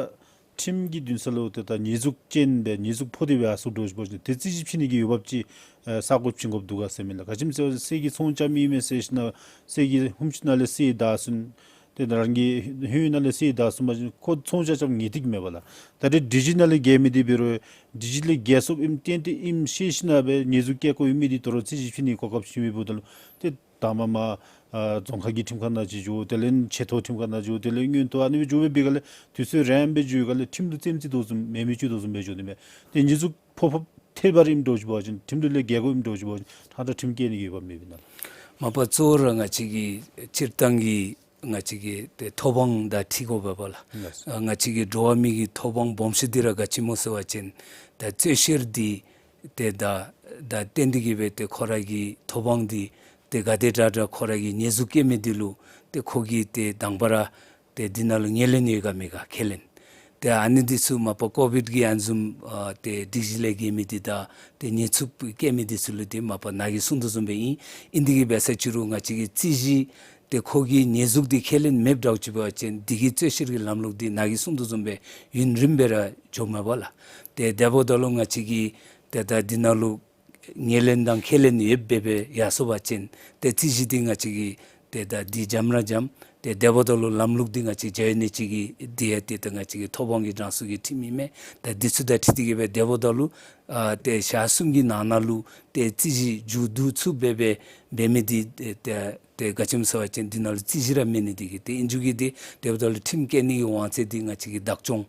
ཁྲིམས་ཀྱི་འདུན་ས་ལུ་ཏེ་ད་ཉེས་འཛུགས་ཅན་སྦེ་ཉེས་འཛུགས་ཕོག་སྟེ་སྦེ་ཨ་སོང་འདྲཝ་ཅིག་འབད་བ་ཅིན་ཏེ་རྩོད་གཞི་ཕྱེ་ནི་གི་འོས་འབབ་ཅིག་ཨེ་ས་གོ་བྱིན་དགོཔ་འདུག་ག་ཟེར་མི་ལགས། ག་ཅི་སྨོ་ཟེར་བ་ཅིན་གསེར་གྱི་ཚོང་རྐྱབ་མི་ཨིན་མས་ཟེར་ཞིནམ་ལས་གསེར་གྱི་ཧུམ་ཅུ་ནང་ལས་གསེར་བདའ་ཚུགས་ཏེ་རང་གི་ཧོད་ནང་ལས་གསེར་བདའ་ཚུགས་པ་ཅིན་ཁོ་ཚོང་རྐྱབ་རྐྱབ་ངེས་ཏིག་མས་པ་ལགས། ད་རེས་སྒྲིག་གཞི་ནང་ལས་འགལ་མི་འདི་འབད་རུང་སྒྲིག་གཞི་ལས་འགལ་སོངཔ་ཨིནམ་བརྟེན་ཏེ་ཨིནམ་ཤེས་ཞིནམ་ལས་ཉེས་འཛུགས་བཀལ་དགོཔ་ཨིན་མི་འདི་དོ་རུང་རྩོད་གཞི་ཕྱེ་ནི་གོ་སྐབས་ཅིག་མེདཔ་འབདཝ་ད་ལུ་ཏེ་དང་པ་མར་ཨ་རྫོང་ཁག་གི་ཁྲིམས་ཁང་ནང་ཅིག་འགྱོ། དེ་ལས་ཆེ་མཐོ་ཁྲིམས་ཁང་ནང་འགྱོ། དེ་ལས་མངོན་མཐོ་ཨ་ནི་སྦེ་འགྱོ་སྦེ་འབད་སྒང་ལས་དུས་ཚོད་རིངམོ་སྦེ་འགྱོ་སྒང་ལས་ཁྲིམས་ལུ་རྩེདམོ་རྩེ་དོ་བཟུམ་མེད་མི་ཅིག་དོ་བཟུམ་སྦེ་འགྱོ་ནི་མས། ཏེ་ཉེས་འཛུགས་ཕོག་ཕོགཔ་ཐད་རི་བ་རི་ཨིནམ་འདྲཝ་ཅིག་འབད་བ་ཅིན་ཁྲིམས་ལུགས་ལས་འགལ་དགོཔ་ཨིནམ་འདྲཝ་ཅིག་འབད་བ་ཅིན་ད་ལྟོ་ཁྲིམས་བཀལ་ནི་གི་འོས་འབབ་མེད་པས་ན་ལགས། མ་པ་གཙོ་བོ་ར་ང་བཅས་ཀྱི་སྤྱིར་བཏང་གི་ང་བཅས་ཀྱི་ཏེ་ཐོབ་དབང་དང་འཁྲིལ་དགོཔ་འབདཝ་ལགས། ལགས། ཨ་ང་བཅས་ཀྱི་འགྲོ་བ་མི་གི་ཐོབ་དབང་སྦོམ་ཤོས་འདི་ར་ག་ཅི་སྨོ་ཟེར་བ་ཅིན་ད་རྩོད་བཤེར་འདི་ཏེ་ད་ད་བརྟེན་ཏེ་གི་སྦེ་ཏེ་ཁོ་ར་གི་ཐོབ་དབང་འདི་ཏེ་ག་དེ་དྲག་དྲག་ཁོ་ར་གིས་ཉེས་འཛུགས་བཀལ་མི་འདི་ལུ་ཏེ་ཁོ་གིས་ཏེ་དང་པ་ར་ཏེ་འདི་ནང་ལུ་ངོས་ལེན་ཡོད་ག་མེད་ག་ཁས་ལེན། ཏེ་ཨ་ནི་འདི་ཚུ་མ་པ་ཀོ་བིཌ་ཀྱི་ཨ་ནི་བཟུམ་ཨ་ཏེ་སྒྲིག་གཞི་ལས་འགལ་མི་འདི་དང་ཏེ་ཉེས་འཛུགས་བཀལ་མི་འདི་ཚུ་ལུ་ཏེ་མ་པ་ནཱ་གིས་གསུངས་དོ་བཟུམ་སྦེ་ཨིན། ཨིན་ཏེ་གི་སྦེ་ཟེར་ཅི་རུང་ང་བཅས་ཀྱི་རྩོད་གཞི་ཏེ་ཁོ་གིས་ཉེས་འཛུགས་འདི་ཁས་ལེན་མེདཔ་འདྲཝ་ཅིག་འབད་བ་ཅིན་འདི་གི་རྩོད་བཤེར་གྱི་ལམ་ལུགས་འདི་ནཱ་གིས་གསུངས་དོ་བཟུམ་སྦེ་ཡུན་རིངམོ་སྦེ་ར་འགྱོཝ་མས་པ་ལགས། ཏེ་དེ་འབདཝ་ད་ལུ་ང་བཅས་ཀྱིས་ཏེ་ད་འདི་ནང་ལུ་ངོས་ལེན་དང་ཁས་ལེན་ཡོདཔ་སྦེ་སྦེ་ཡར་སོང་པ་ཅིན་ཏེ་རྩོད་གཞི་འདི་ང་བཅས་ཀྱིས་ཏེ་ད་འདི་འཇམ་ར་འཇམ། ཏེ་དེ་འབདཝ་ད་ལུ་ལམ་ལུགས་འདི་ང་བཅས་རྒྱལ་ཡོངས་ནད་གཅོད་ཀྱི་འདི་ཡང་ཏེ་ད་ང་བཅས་ཀྱི་ཐོབ་དབང་གི་གྲངས་སུ་གི་ཁྲིམས་ཨིན་མས། ད་འདི་ཚུ་དང་འཁྲིལ་ཏེ་གི་སྦེ་དེ་འབདཝ་ད་ལུ་ཨ་ཏེ་ཞག་གསུམ་གྱི་ནང་ན་ལུ་ཏེ་རྩོད་གཞི་མཇུག་བསྡུ་ཚུགསཔ་སྦེ་སྦེ་འབད་མི་འདི་ཏེ་ཏེ་ག་ཅི་སྨོ་ཟེར་བ་ཅིན་འདི་ནང་ལུ་རྩོད་གཞི་ར་མེད་ནི་འདི་གིས་ཏེ་ཨིན་རྒྱུ་གིས་ཏེ་དེ་འབདཝ་ད་ལུ་ཁྲིམས་བཀལ་ནི་གི་དབང་ཚད་འདི་ང་བཅས་ཀྱི་བདག་སྐྱོང་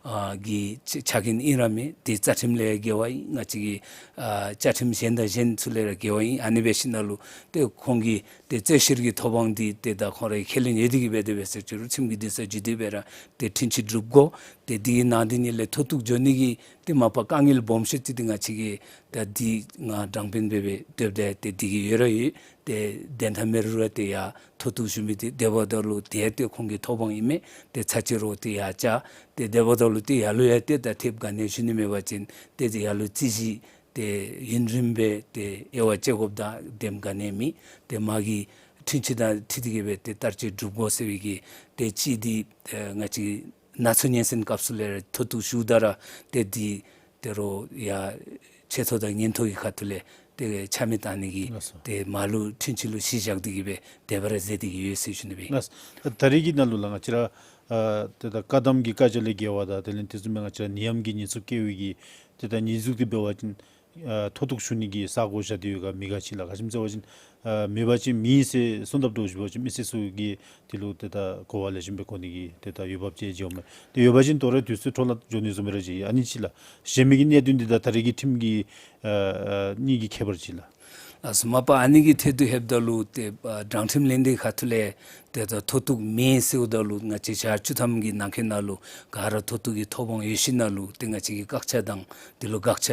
ཨ་གི་ཆ་ཆ་རྐྱེན་ཨིན་ར་མེན། ཏེ་རྩ་ཁྲིམས་ལས་འགལ་བ་ཨིན། ང་བཅས་ཀྱི་ཨ་བཅའ་ཁྲིམས་གཞན་དང་གཞན་ཚུ་ལས་ར་འགལ་བ་ཨིན། ཨ་ནི་འབད་ཞིནམ་ལས་ཏེ་ཁོང་གིས་ཏེ་རྩོད་བཤེར་གྱི་ཐོབ་དབང་འདི་ཏེ་ད་ཁོང་རའི་ཁས་ལེན་ཡོད་དེ་གིས་འབད་དེ་འབད་ཟེར་ཅི་རུང་ཁྲིམས་ཀྱི་འདུན་ས་བརྒྱུད་དེ་སྦེ་ར་ཏེ་འཁྲུན་ཆོད་སྒྲུབ་དགོ། ཏེ་འདི་གི་ནང་འདི་ནི་ལས་མཐོ་གཏུགས་འགྱོ་ནི་གི་ཏེ་མ་པ་དཀའ་ངལ་སྦོམ་ཤོས་ཅིག་འདི་ང་བཅས་ཀྱིས་ད་འདི་ང་དྲང་དཔོན་སྦེ་སྦེ་སྡོདཔ་ད་ཏེ་འདི་གིས་ཡོད་ར་ཡོད། ཏེ་དོན་དག་མེད་རུང་ར་ཏེ་ཡར་མཐོ་གཏུགས་ཞུ་མི་འདི་དེ་འབདཝ་ད་ལུ་ཏེ་ཏེ་ཁོང་གི་ཐོབ་དབང་ཨིན་མས། ཏེ་ཚར་གཅིག་རོགས་ཏེ་ཡར་བཅར། ཏེ་དེ་འབདཝ་ད་ལུ་ཏེ་ཡར་ལུ་ཡང་ཏེ་ད་ཐེབས་ག་ནི་ཞུ་ནི་མེད་པ་ཅིན་ཏེ་ཏེ་ཡར་ལུ་རྩོད་གཞི་ཏེ་ཡུན་རིངམོ་སྦེ་ཏེ་དབྱེ་བ་དཔྱད་དགོཔ་དང་དེམ་ག་ནི་མེད། ཏེ་མ་གི་འཁྲུན་ཆོད་དང་འཁྲིལ་ཏེ་གིས་སྦེ་ཏེ་བསྟར་སྤྱོད་སྒྲུབ་དགོ་ཟེར་བའི་གི་ཏེ་ཅིག་འདི་ཨེ་ང་བཅས་ཀྱི་ནག་ཚོད་སྙན་གསན་སྐབས་སུ་ལས་མཐོ་གཏུགས་ཞུཝ་ད་ར་ཏེ་འདི་ཏེ་རོགས་ཡར་ཆེ་མཐོ་དང་མངོན་མཐོ་གི་ཁ་ཐུག་ལས་ཏེ་ཆ་མེད་བཏང་ནི་གི་ལགས་སོ། ཏེ་མར་ལུ་འཁྲུན་ཆོད་ལུ་གཞི་བཞག་སྟེ་གིས་སྦེ་དེ་སྦེ་ར་མཛད་དེ་གིས་ཡོད་ཟེར་ཞུ་ནི་སྦེ་ཨིན། ལགས་སོ། ད་རེས་ཀྱི་ནང་ལུ་ལགས་ང་བཅས་ར་ཨ་ཏེ་ད་བཀག་དམ་གྱི་བཀའ་རྒྱ་ལས་འགལ་བ་དང་དེ་ལས་དེ་བཟུམ་སྦེ་ང་བཅས་ར་ནད་ཡམས་ཀྱི་ཉེན་ཚབས་བཀལ་བའི་གི་ཏེ་ད་ཉེས་འཛུགས་འདི་འབད་བ་ཅིན་ཨ་མཐོ་གཏུགས་ཞུ་ནི་གི་ས་གོ་བཞག་སྟེ་ཡོད་ག་མེད་ག་ཅིག་ལགས། ག་ཅི་སྨོ་ཟེར་བ་ཅིན་ཨ་མེད་པ་ཅིན་མེད་ཟེར་གསོལ་འདེབས་འདྲཝ་ཞུ་བ་ཅིན་མི་སེར་ཚུ་གིས་དེ་ལུ་ཏེ་ད་གོ་བ་ལེགས་ཤོམ་སྦེ་གོ་ནི་གི་ཏེ་ད་འོས་འབབ་ཅིག་འགྱོཝ་མས། ཏེ་འོས་འབབ་ཅིག་དོ་རུང་དུས་ཚོད་འཕྲོ་བརླག་འགྱོ་ནི་བཟུམ་སྦེ་ར་ཅིག་ཨ་ནི་ཅིག་ལགས། གཞན་མི་གི་གནད་དོན་འདི་ད་ད་རེས་ཀྱི་ཁྲིམས་ཀྱི་ཨ་ཨ་གཉིས་ཀྱི་ཁྱད་པར་ཅིག་ལགས། ལགས་སོ། མ་པ་ཨ་ནི་གི་ཐད་དུ་ལྷོདཔ་ད་ལུ་ཏེ་ཨ་དྲང་ཁྲིམས་ལྷན་སྡེའི་ཁ་ཐུག་ལས་ཏེ་ད་མཐོ་གཏུགས་མེད་ཟེརཝ་ད་ལུ་ང་བཅས་ཞག་བཅུ་ཐམ་གྱི་ནང་འཁོད་ནང་ལུ་ག་ར་མཐོ་གཏུགས་ཀྱི་ཐོབ་དབང་ཡོད་ཞིནམ་ལས་ཏེ་ང་བཅས་ཀྱིས་བཀག་ཆ་དང་དེ་ལུ་བཀག་ཆ་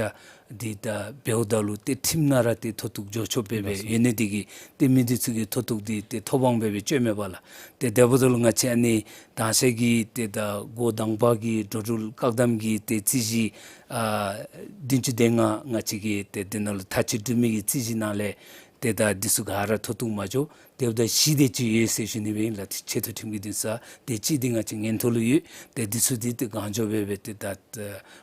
འདི་ད་འབདཝ་ད་ལུ་ཏེ་ཁྲིམས་ནང་ར་ཏེ་མཐོ་གཏུགས་འགྱོ་ཆོགཔ་སྦེ་ལགས་སོ། ཡོད་ནི་འདི་གིས་ཏེ་མི་འདི་ཚུ་གིས་མཐོ་གཏུགས་འདི་ཏེ་ཐོབ་དབང་སྦེ་སྦེ་སྤྱོད་མེད་པ་ལགས། ཏེ་དེ་འབདཝ་ད་ལུ་ང་བཅས་ཨ་ནི་དང་ཤེས་ཀྱི་ཏེ་ད་འགོ་དང་པ་གི་འགྲོ་འགྲུལ་བཀག་དམ་གྱི་ཏེ་རྩོད་གཞི་ཨ་བདུན་ཅུ་དོན་ལྔ་ང་བཅས་ཀྱིས་ཏེ་འདི་ནང་ལུ་ཐག་གཅོད་གྲུབ་མི་གི་རྩོད་གཞི་ནང་ལས་ཏེ་ད་འདི་ཚུ་ག་ར་མཐོ་གཏུགས་མ་འགྱོ། དེ་འབདཝ་ད་བཞི་དེ་ཅིག་ཡོད་ཟེར་ཞུ་ནི་སྦེ་ཨིན་ལགས། ཆེ་མཐོ་ཁྲིམས་ཀྱི་འདུན་ས་དེ་གཅིག་འདི་ང་བཅས་མངོན་མཐོ་ལུ་ཡོད། ཏེ་འདི་ཚུ་འདི་ཏེ་གང་མགྱོགས་སྦེ་སྦེ་ཏེ་ད་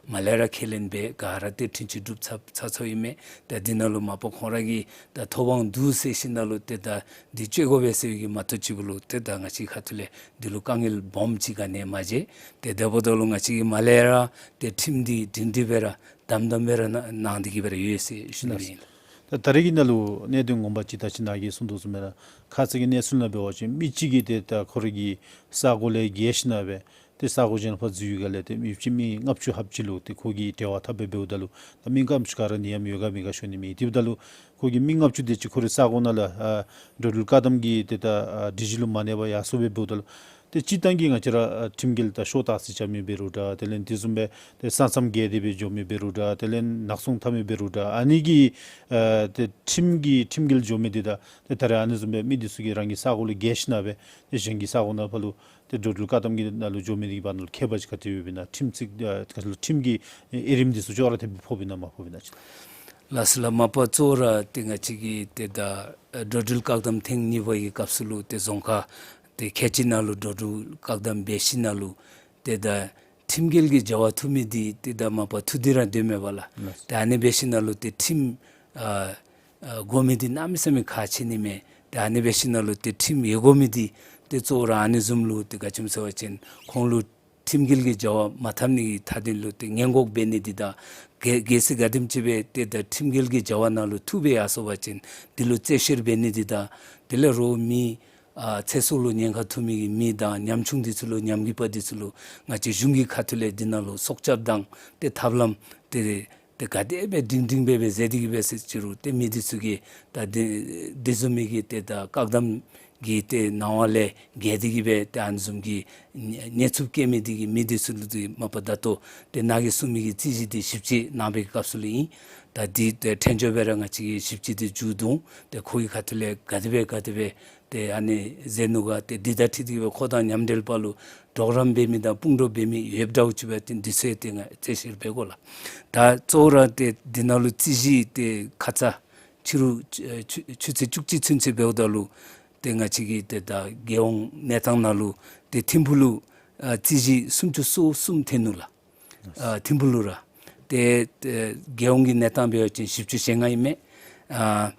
མར་ལས་ར་ཁས་ལེན་འབད་ག་ར་ཏེ་འཁྲུན་ཆོད་གྲུབ་ཚར་ཚར་ཚརཝ་ཨིན་མས། ད་འདི་ནང་ལུ་མ་པ་ཁོང་ར་གིས་ད་ཐོབ་དབང་འདུག་ཟེར་ཞིནམ་ལས་ཏེ་ད་འདི་སྤྱོད་དགོ་པས་ཟེར་བའི་གི་མ་གཏོགས་ཅིག་ལུ་ཏེ་ད་ང་བཅས་ཁ་ཐུག་ལས་འདི་ལུ་དཀའ་ངལ་སྦོམ་ཅིག་ག་ནི་མ་མཇལ། ཏེ་དེ་འབདཝ་ད་ལུ་ང་བཅས་ཀྱིས་མར་ལས་ར་ཏེ་ཁྲིམས་འདི་སྒྲིང་སྒྲི་སྦེ་ར་དམ་དམ་སྦེ་ར་གནང་གནང་སྟེ་གིས་སྦེ་ར་ཡོད་ཟེར་ཞུ་ནི་ཨིན། ད་ད་རེས་ཀྱི་ནང་ལུ་གནད་དོན་ངོ་མ་ཅིག་ད་ཅི་ནཱ་གིས་གསུངས་དོ་བཟུམ་སྦེ་ར་ཁ་ཙ་གི་གནས་ཚུལ་ནང་འབད་བ་ཅིན་མི་གཅིག་གིས་ཏེ་ད་ཁོ་རའི་གི་ས་གོ་ལས་བརྒལ་ཞིནམ་སྦེ་ཏེ་ས་གོ་གཞན་ཕར་འཛུལ་བའི་སྒང་ལས་ཏེ་མི་ཅིག་མི་ལྔ་བཅུ་ལྷགཔ་ཅིག་ལུ་ཏེ་ཁོ་གིས་འབྲེལ་བ་འཐབ་སྦེ་འབདཝ་ད་ལུ་ད་མི་ལྔ་བཅུ་ག་ར་ནད་ཡམས་ཡོད་ག་མེད་ག་ཤོད་ནི་མེད། དེ་འབདཝ་ད་ལུ་ཁོ་གིས་མི་ལྔ་བཅུ་དེ་ཅིག་ཁོ་རའི་ས་གོ་ནང་ལུ་ཨ་འགྲོ་འགྲུལ་བཀག་དམ་གྱི་ཏེ་ད་ཨ་སྒྲིག་གཞི་ལུ་མ་གནས་པར་ཡར་སོང་སྦེ་འབདཝ་ད་ལུ་ཏེ་སྤྱིར་བཏང་གི་ང་བཅས་ར་ཨ་ཁྲིམས་འགལ་ད་ཤོ་ཏོག་ཙི་རྐྱབ་མི་འབད་རུང་འདྲ། དེ་ལས་དེ་བཟུམ་སྦེ་ཏེ་ས་མཚམས་བརྒལ་ཏེ་སྦེ་འགྱོ་མི་འབད་རུང་འདྲ། དེ་ལས་ནག་ཚོང་འཐབ་མི་འབད་རུང་འདྲ། ཨ་ནི་གི་ཨ་ཏེ་ཁྲིམས་ཀྱི་ཁྲིམས་འགལ་འགྱོ་མི་འདི་དང་ཏེ་ད་རེས་ཨ་ནི་བཟུམ་སྦེ་མི་འདི་ཚུ་གིས་རང་གི་ས་གོ་ལས་བརྒལ་ཞིནམ་སྦེ་ཏེ་གཞན་གྱི་ས་གོ་ནང་ཕར་ལུ་ཏེ་འགྲོ་འགྲུལ་བཀག་དམ་གྱི་ནང་ལུ་འགྱོ་མི་འདི་གི་བར་ན་ལུ་ཁྱད་པར་ཅིག་ག་དེ་ཡོདཔ་ཨིན་ན། ཁྲིམས་ཚིག་ཨ་ག་ཅི་ལོ་ཁྲིམས་ཀྱི་ཨེ་རིམ་འདི་ཚུ་ཅོག་ར་འཐདཔ་སྦེ་ཕོགཔ་ཨིན་ན་མ་ཕོགཔ་ཨིན་ན་ཅིག། ལགས་སོ་ལགས། མ་པ་གཙོ་བོ་ར་ཏེ་ང་བཅས་ཀྱིས་ཏེ་ད་ཨ་འགྲོ་འགྲུལ་བཀག་དམ་ཐེངས་གཉིས་པ་གི་སྐབས་སུ་ལུ་ཏེ་རྫོང་ཁག་ཏེ་ཁལ་གཅིག་ནང་ལུ་འགྲོ་འགྲུལ་བཀག་དམ་འབད་ཞིནམ་ལས་ཏེ་ད་ཁྲིམས་འགལ་གྱི་བྱ་བ་འཐབ་མི་འདི་ཏེ་ད་མ་པ་འཐབ་སྟེ་ར་སྡོད་མེད་པ་ལགས། ལགས། ཏེ་ཨ་ནི་འབད་ཞིནམ་ལས་ཏེ་ཁྲིམས་ཨ་ཨ་དགོ་མི་འདི་གནམ་མེད་ས་མེད་ཁག་ཆེ་ནི་མས། ཏེ་ཨ་ནི་འབད་ཞིནམ་ལས་ཏེ་ཁྲིམས་ཡོད་དགོ་མི་འདི་ཏེ་གཙོ་བོ་ར་ཨ་ནི་བཟུམ་ལུ་ཏེ་ག་ཅི་སྨོ་ཟེར་བ་ཅིན་ཁོང་ལུ་ཁྲིམས་འགལ་གྱི་བྱ་བ་མ་འཐབ་ནི་གི་ཐད་དེ་ལུ་ཏེ་སྔོན་འགོག་འབད་ནི་འདི་དང་གལ་གལ་སྲིད་ག་དེམ་ཅིག་སྦེ་ཏེ་ད་ཁྲིམས་འགལ་གྱི་བྱ་བ་ནང་ལུ་འཐབ་སྦེ་ཡར་སོང་བ་ཅིན་འདི་ལུ་རྩོད་བཤེར་འབད་ནི་འདི་དང་དེ་ལས་རོགས་མི་ཨ་ཚེ་སྲོག་ལུ་ཉེན་ཁ་ཐུག་མི་གི་མི་དང་ཉམ་ཆུང་འདི་ཚུ་ལུ་ཉམས་རྒུད་པ་འདི་ཚུ་ལུ་ང་བཅས་གཞུང་གི་ཁ་ཐུག་ལས་འདི་ནང་ལུ་སྲོག་སྐྱབས་དང་ཏེ་ཐབས་ལམ་ཏེ་ཏེ་ག་དེ་སྦེ་སྒྲིང་སྒྲིང་སྦེ་སྦེ་མཛད་དེ་གི་སྦེ་ཟེར་ཅི་རུང་ཏེ་མི་འདི་ཚུ་གིས་ད་འདི་འདི་བཟུམ་མའི་གི་ཏེ་ད་བཀག་དམ་གྱི་ཏེ་གནང་བ་ལས་འགལ་ཏེ་གི་སྦེ་ཏེ་ཨ་ནི་བཟུམ་གྱི་ཉེན་ཚབས་བཀལ་མི་འདི་གིས་མི་འདི་ཚུ་ལུ་ཏེ་མ་པ་ད་ལྟོ་ཏེ་ནཱ་གིས་གསུངས་མི་གི་རྩོད་གཞི་འདི་ཞིབ་དཔྱད་གནང་བའི་སྐབས་སུ་ལུ་ཨིན། ད་འདི་ཏེ་ཐོན་འགྱོ་སྦེ་ར་ང་བཅས་ཀྱིས་ཞིབ་དཔྱད་འདི་མཇུག་བསྡུ་འོང་། ཏེ་ཁོ་གི་ཁ་ཐུག་ལས་ག་དེ་སྦེ་ག་དེ་སྦེ་ཏེ་ཨ་ནི་ཟེར་ནུག་ག། ཏེ་འདི་དང་འཁྲིལ་ཏེ་གི་སྦེ་ཁོ་དང་མཉམ་འབྲེལ་བ་ལུ་གྲོགས་རམ་འབད་མི་དང་དཔུང་གྲོགས་འབད་མི་ཡོདཔ་འདྲཝ་ཅིག་འབད་བ་ཅིན་འདི་ཚུ་ཡང་ཏེ་ང་རྩོད་བཤེར་འབད་དགོ་ལགས། ད་གཙོ་བོ་ར་ཏེ་འདི་ནང་ལུ་རྩོད་གཞི་ཏེ་ཁ་ཙ་ཕྱི་རུ་ཨེ་ཆུ་ཆུ་ཚོད་བཅུ་གཅིག་ཚུན་ཚོད་འབདཝ་ད་ལུ་ཏེ་ང་བཅས་ཀྱི་ཏེ་ད་རྒྱལ་ཡོངས་གནས་སྟངས་ནང་ལུ་ཏེ་ཐིམ་ཕུག་ལུ་ཨ་རྩོད་གཞི་སུམ་ཅུ་སོ་གསུམ་ཐོན་ནུག་ལགས། ཨ་ཐིམ་ཕུག་ལུ་ར། ཏེ་ཏེ་རྒྱལ་ཡོངས་ཀྱི་གནས་སྟངས་འབད་བ་ཅིན་བཞི་བཅུ་ཞེ་ལྔ་ཨིན་མས། ཨ་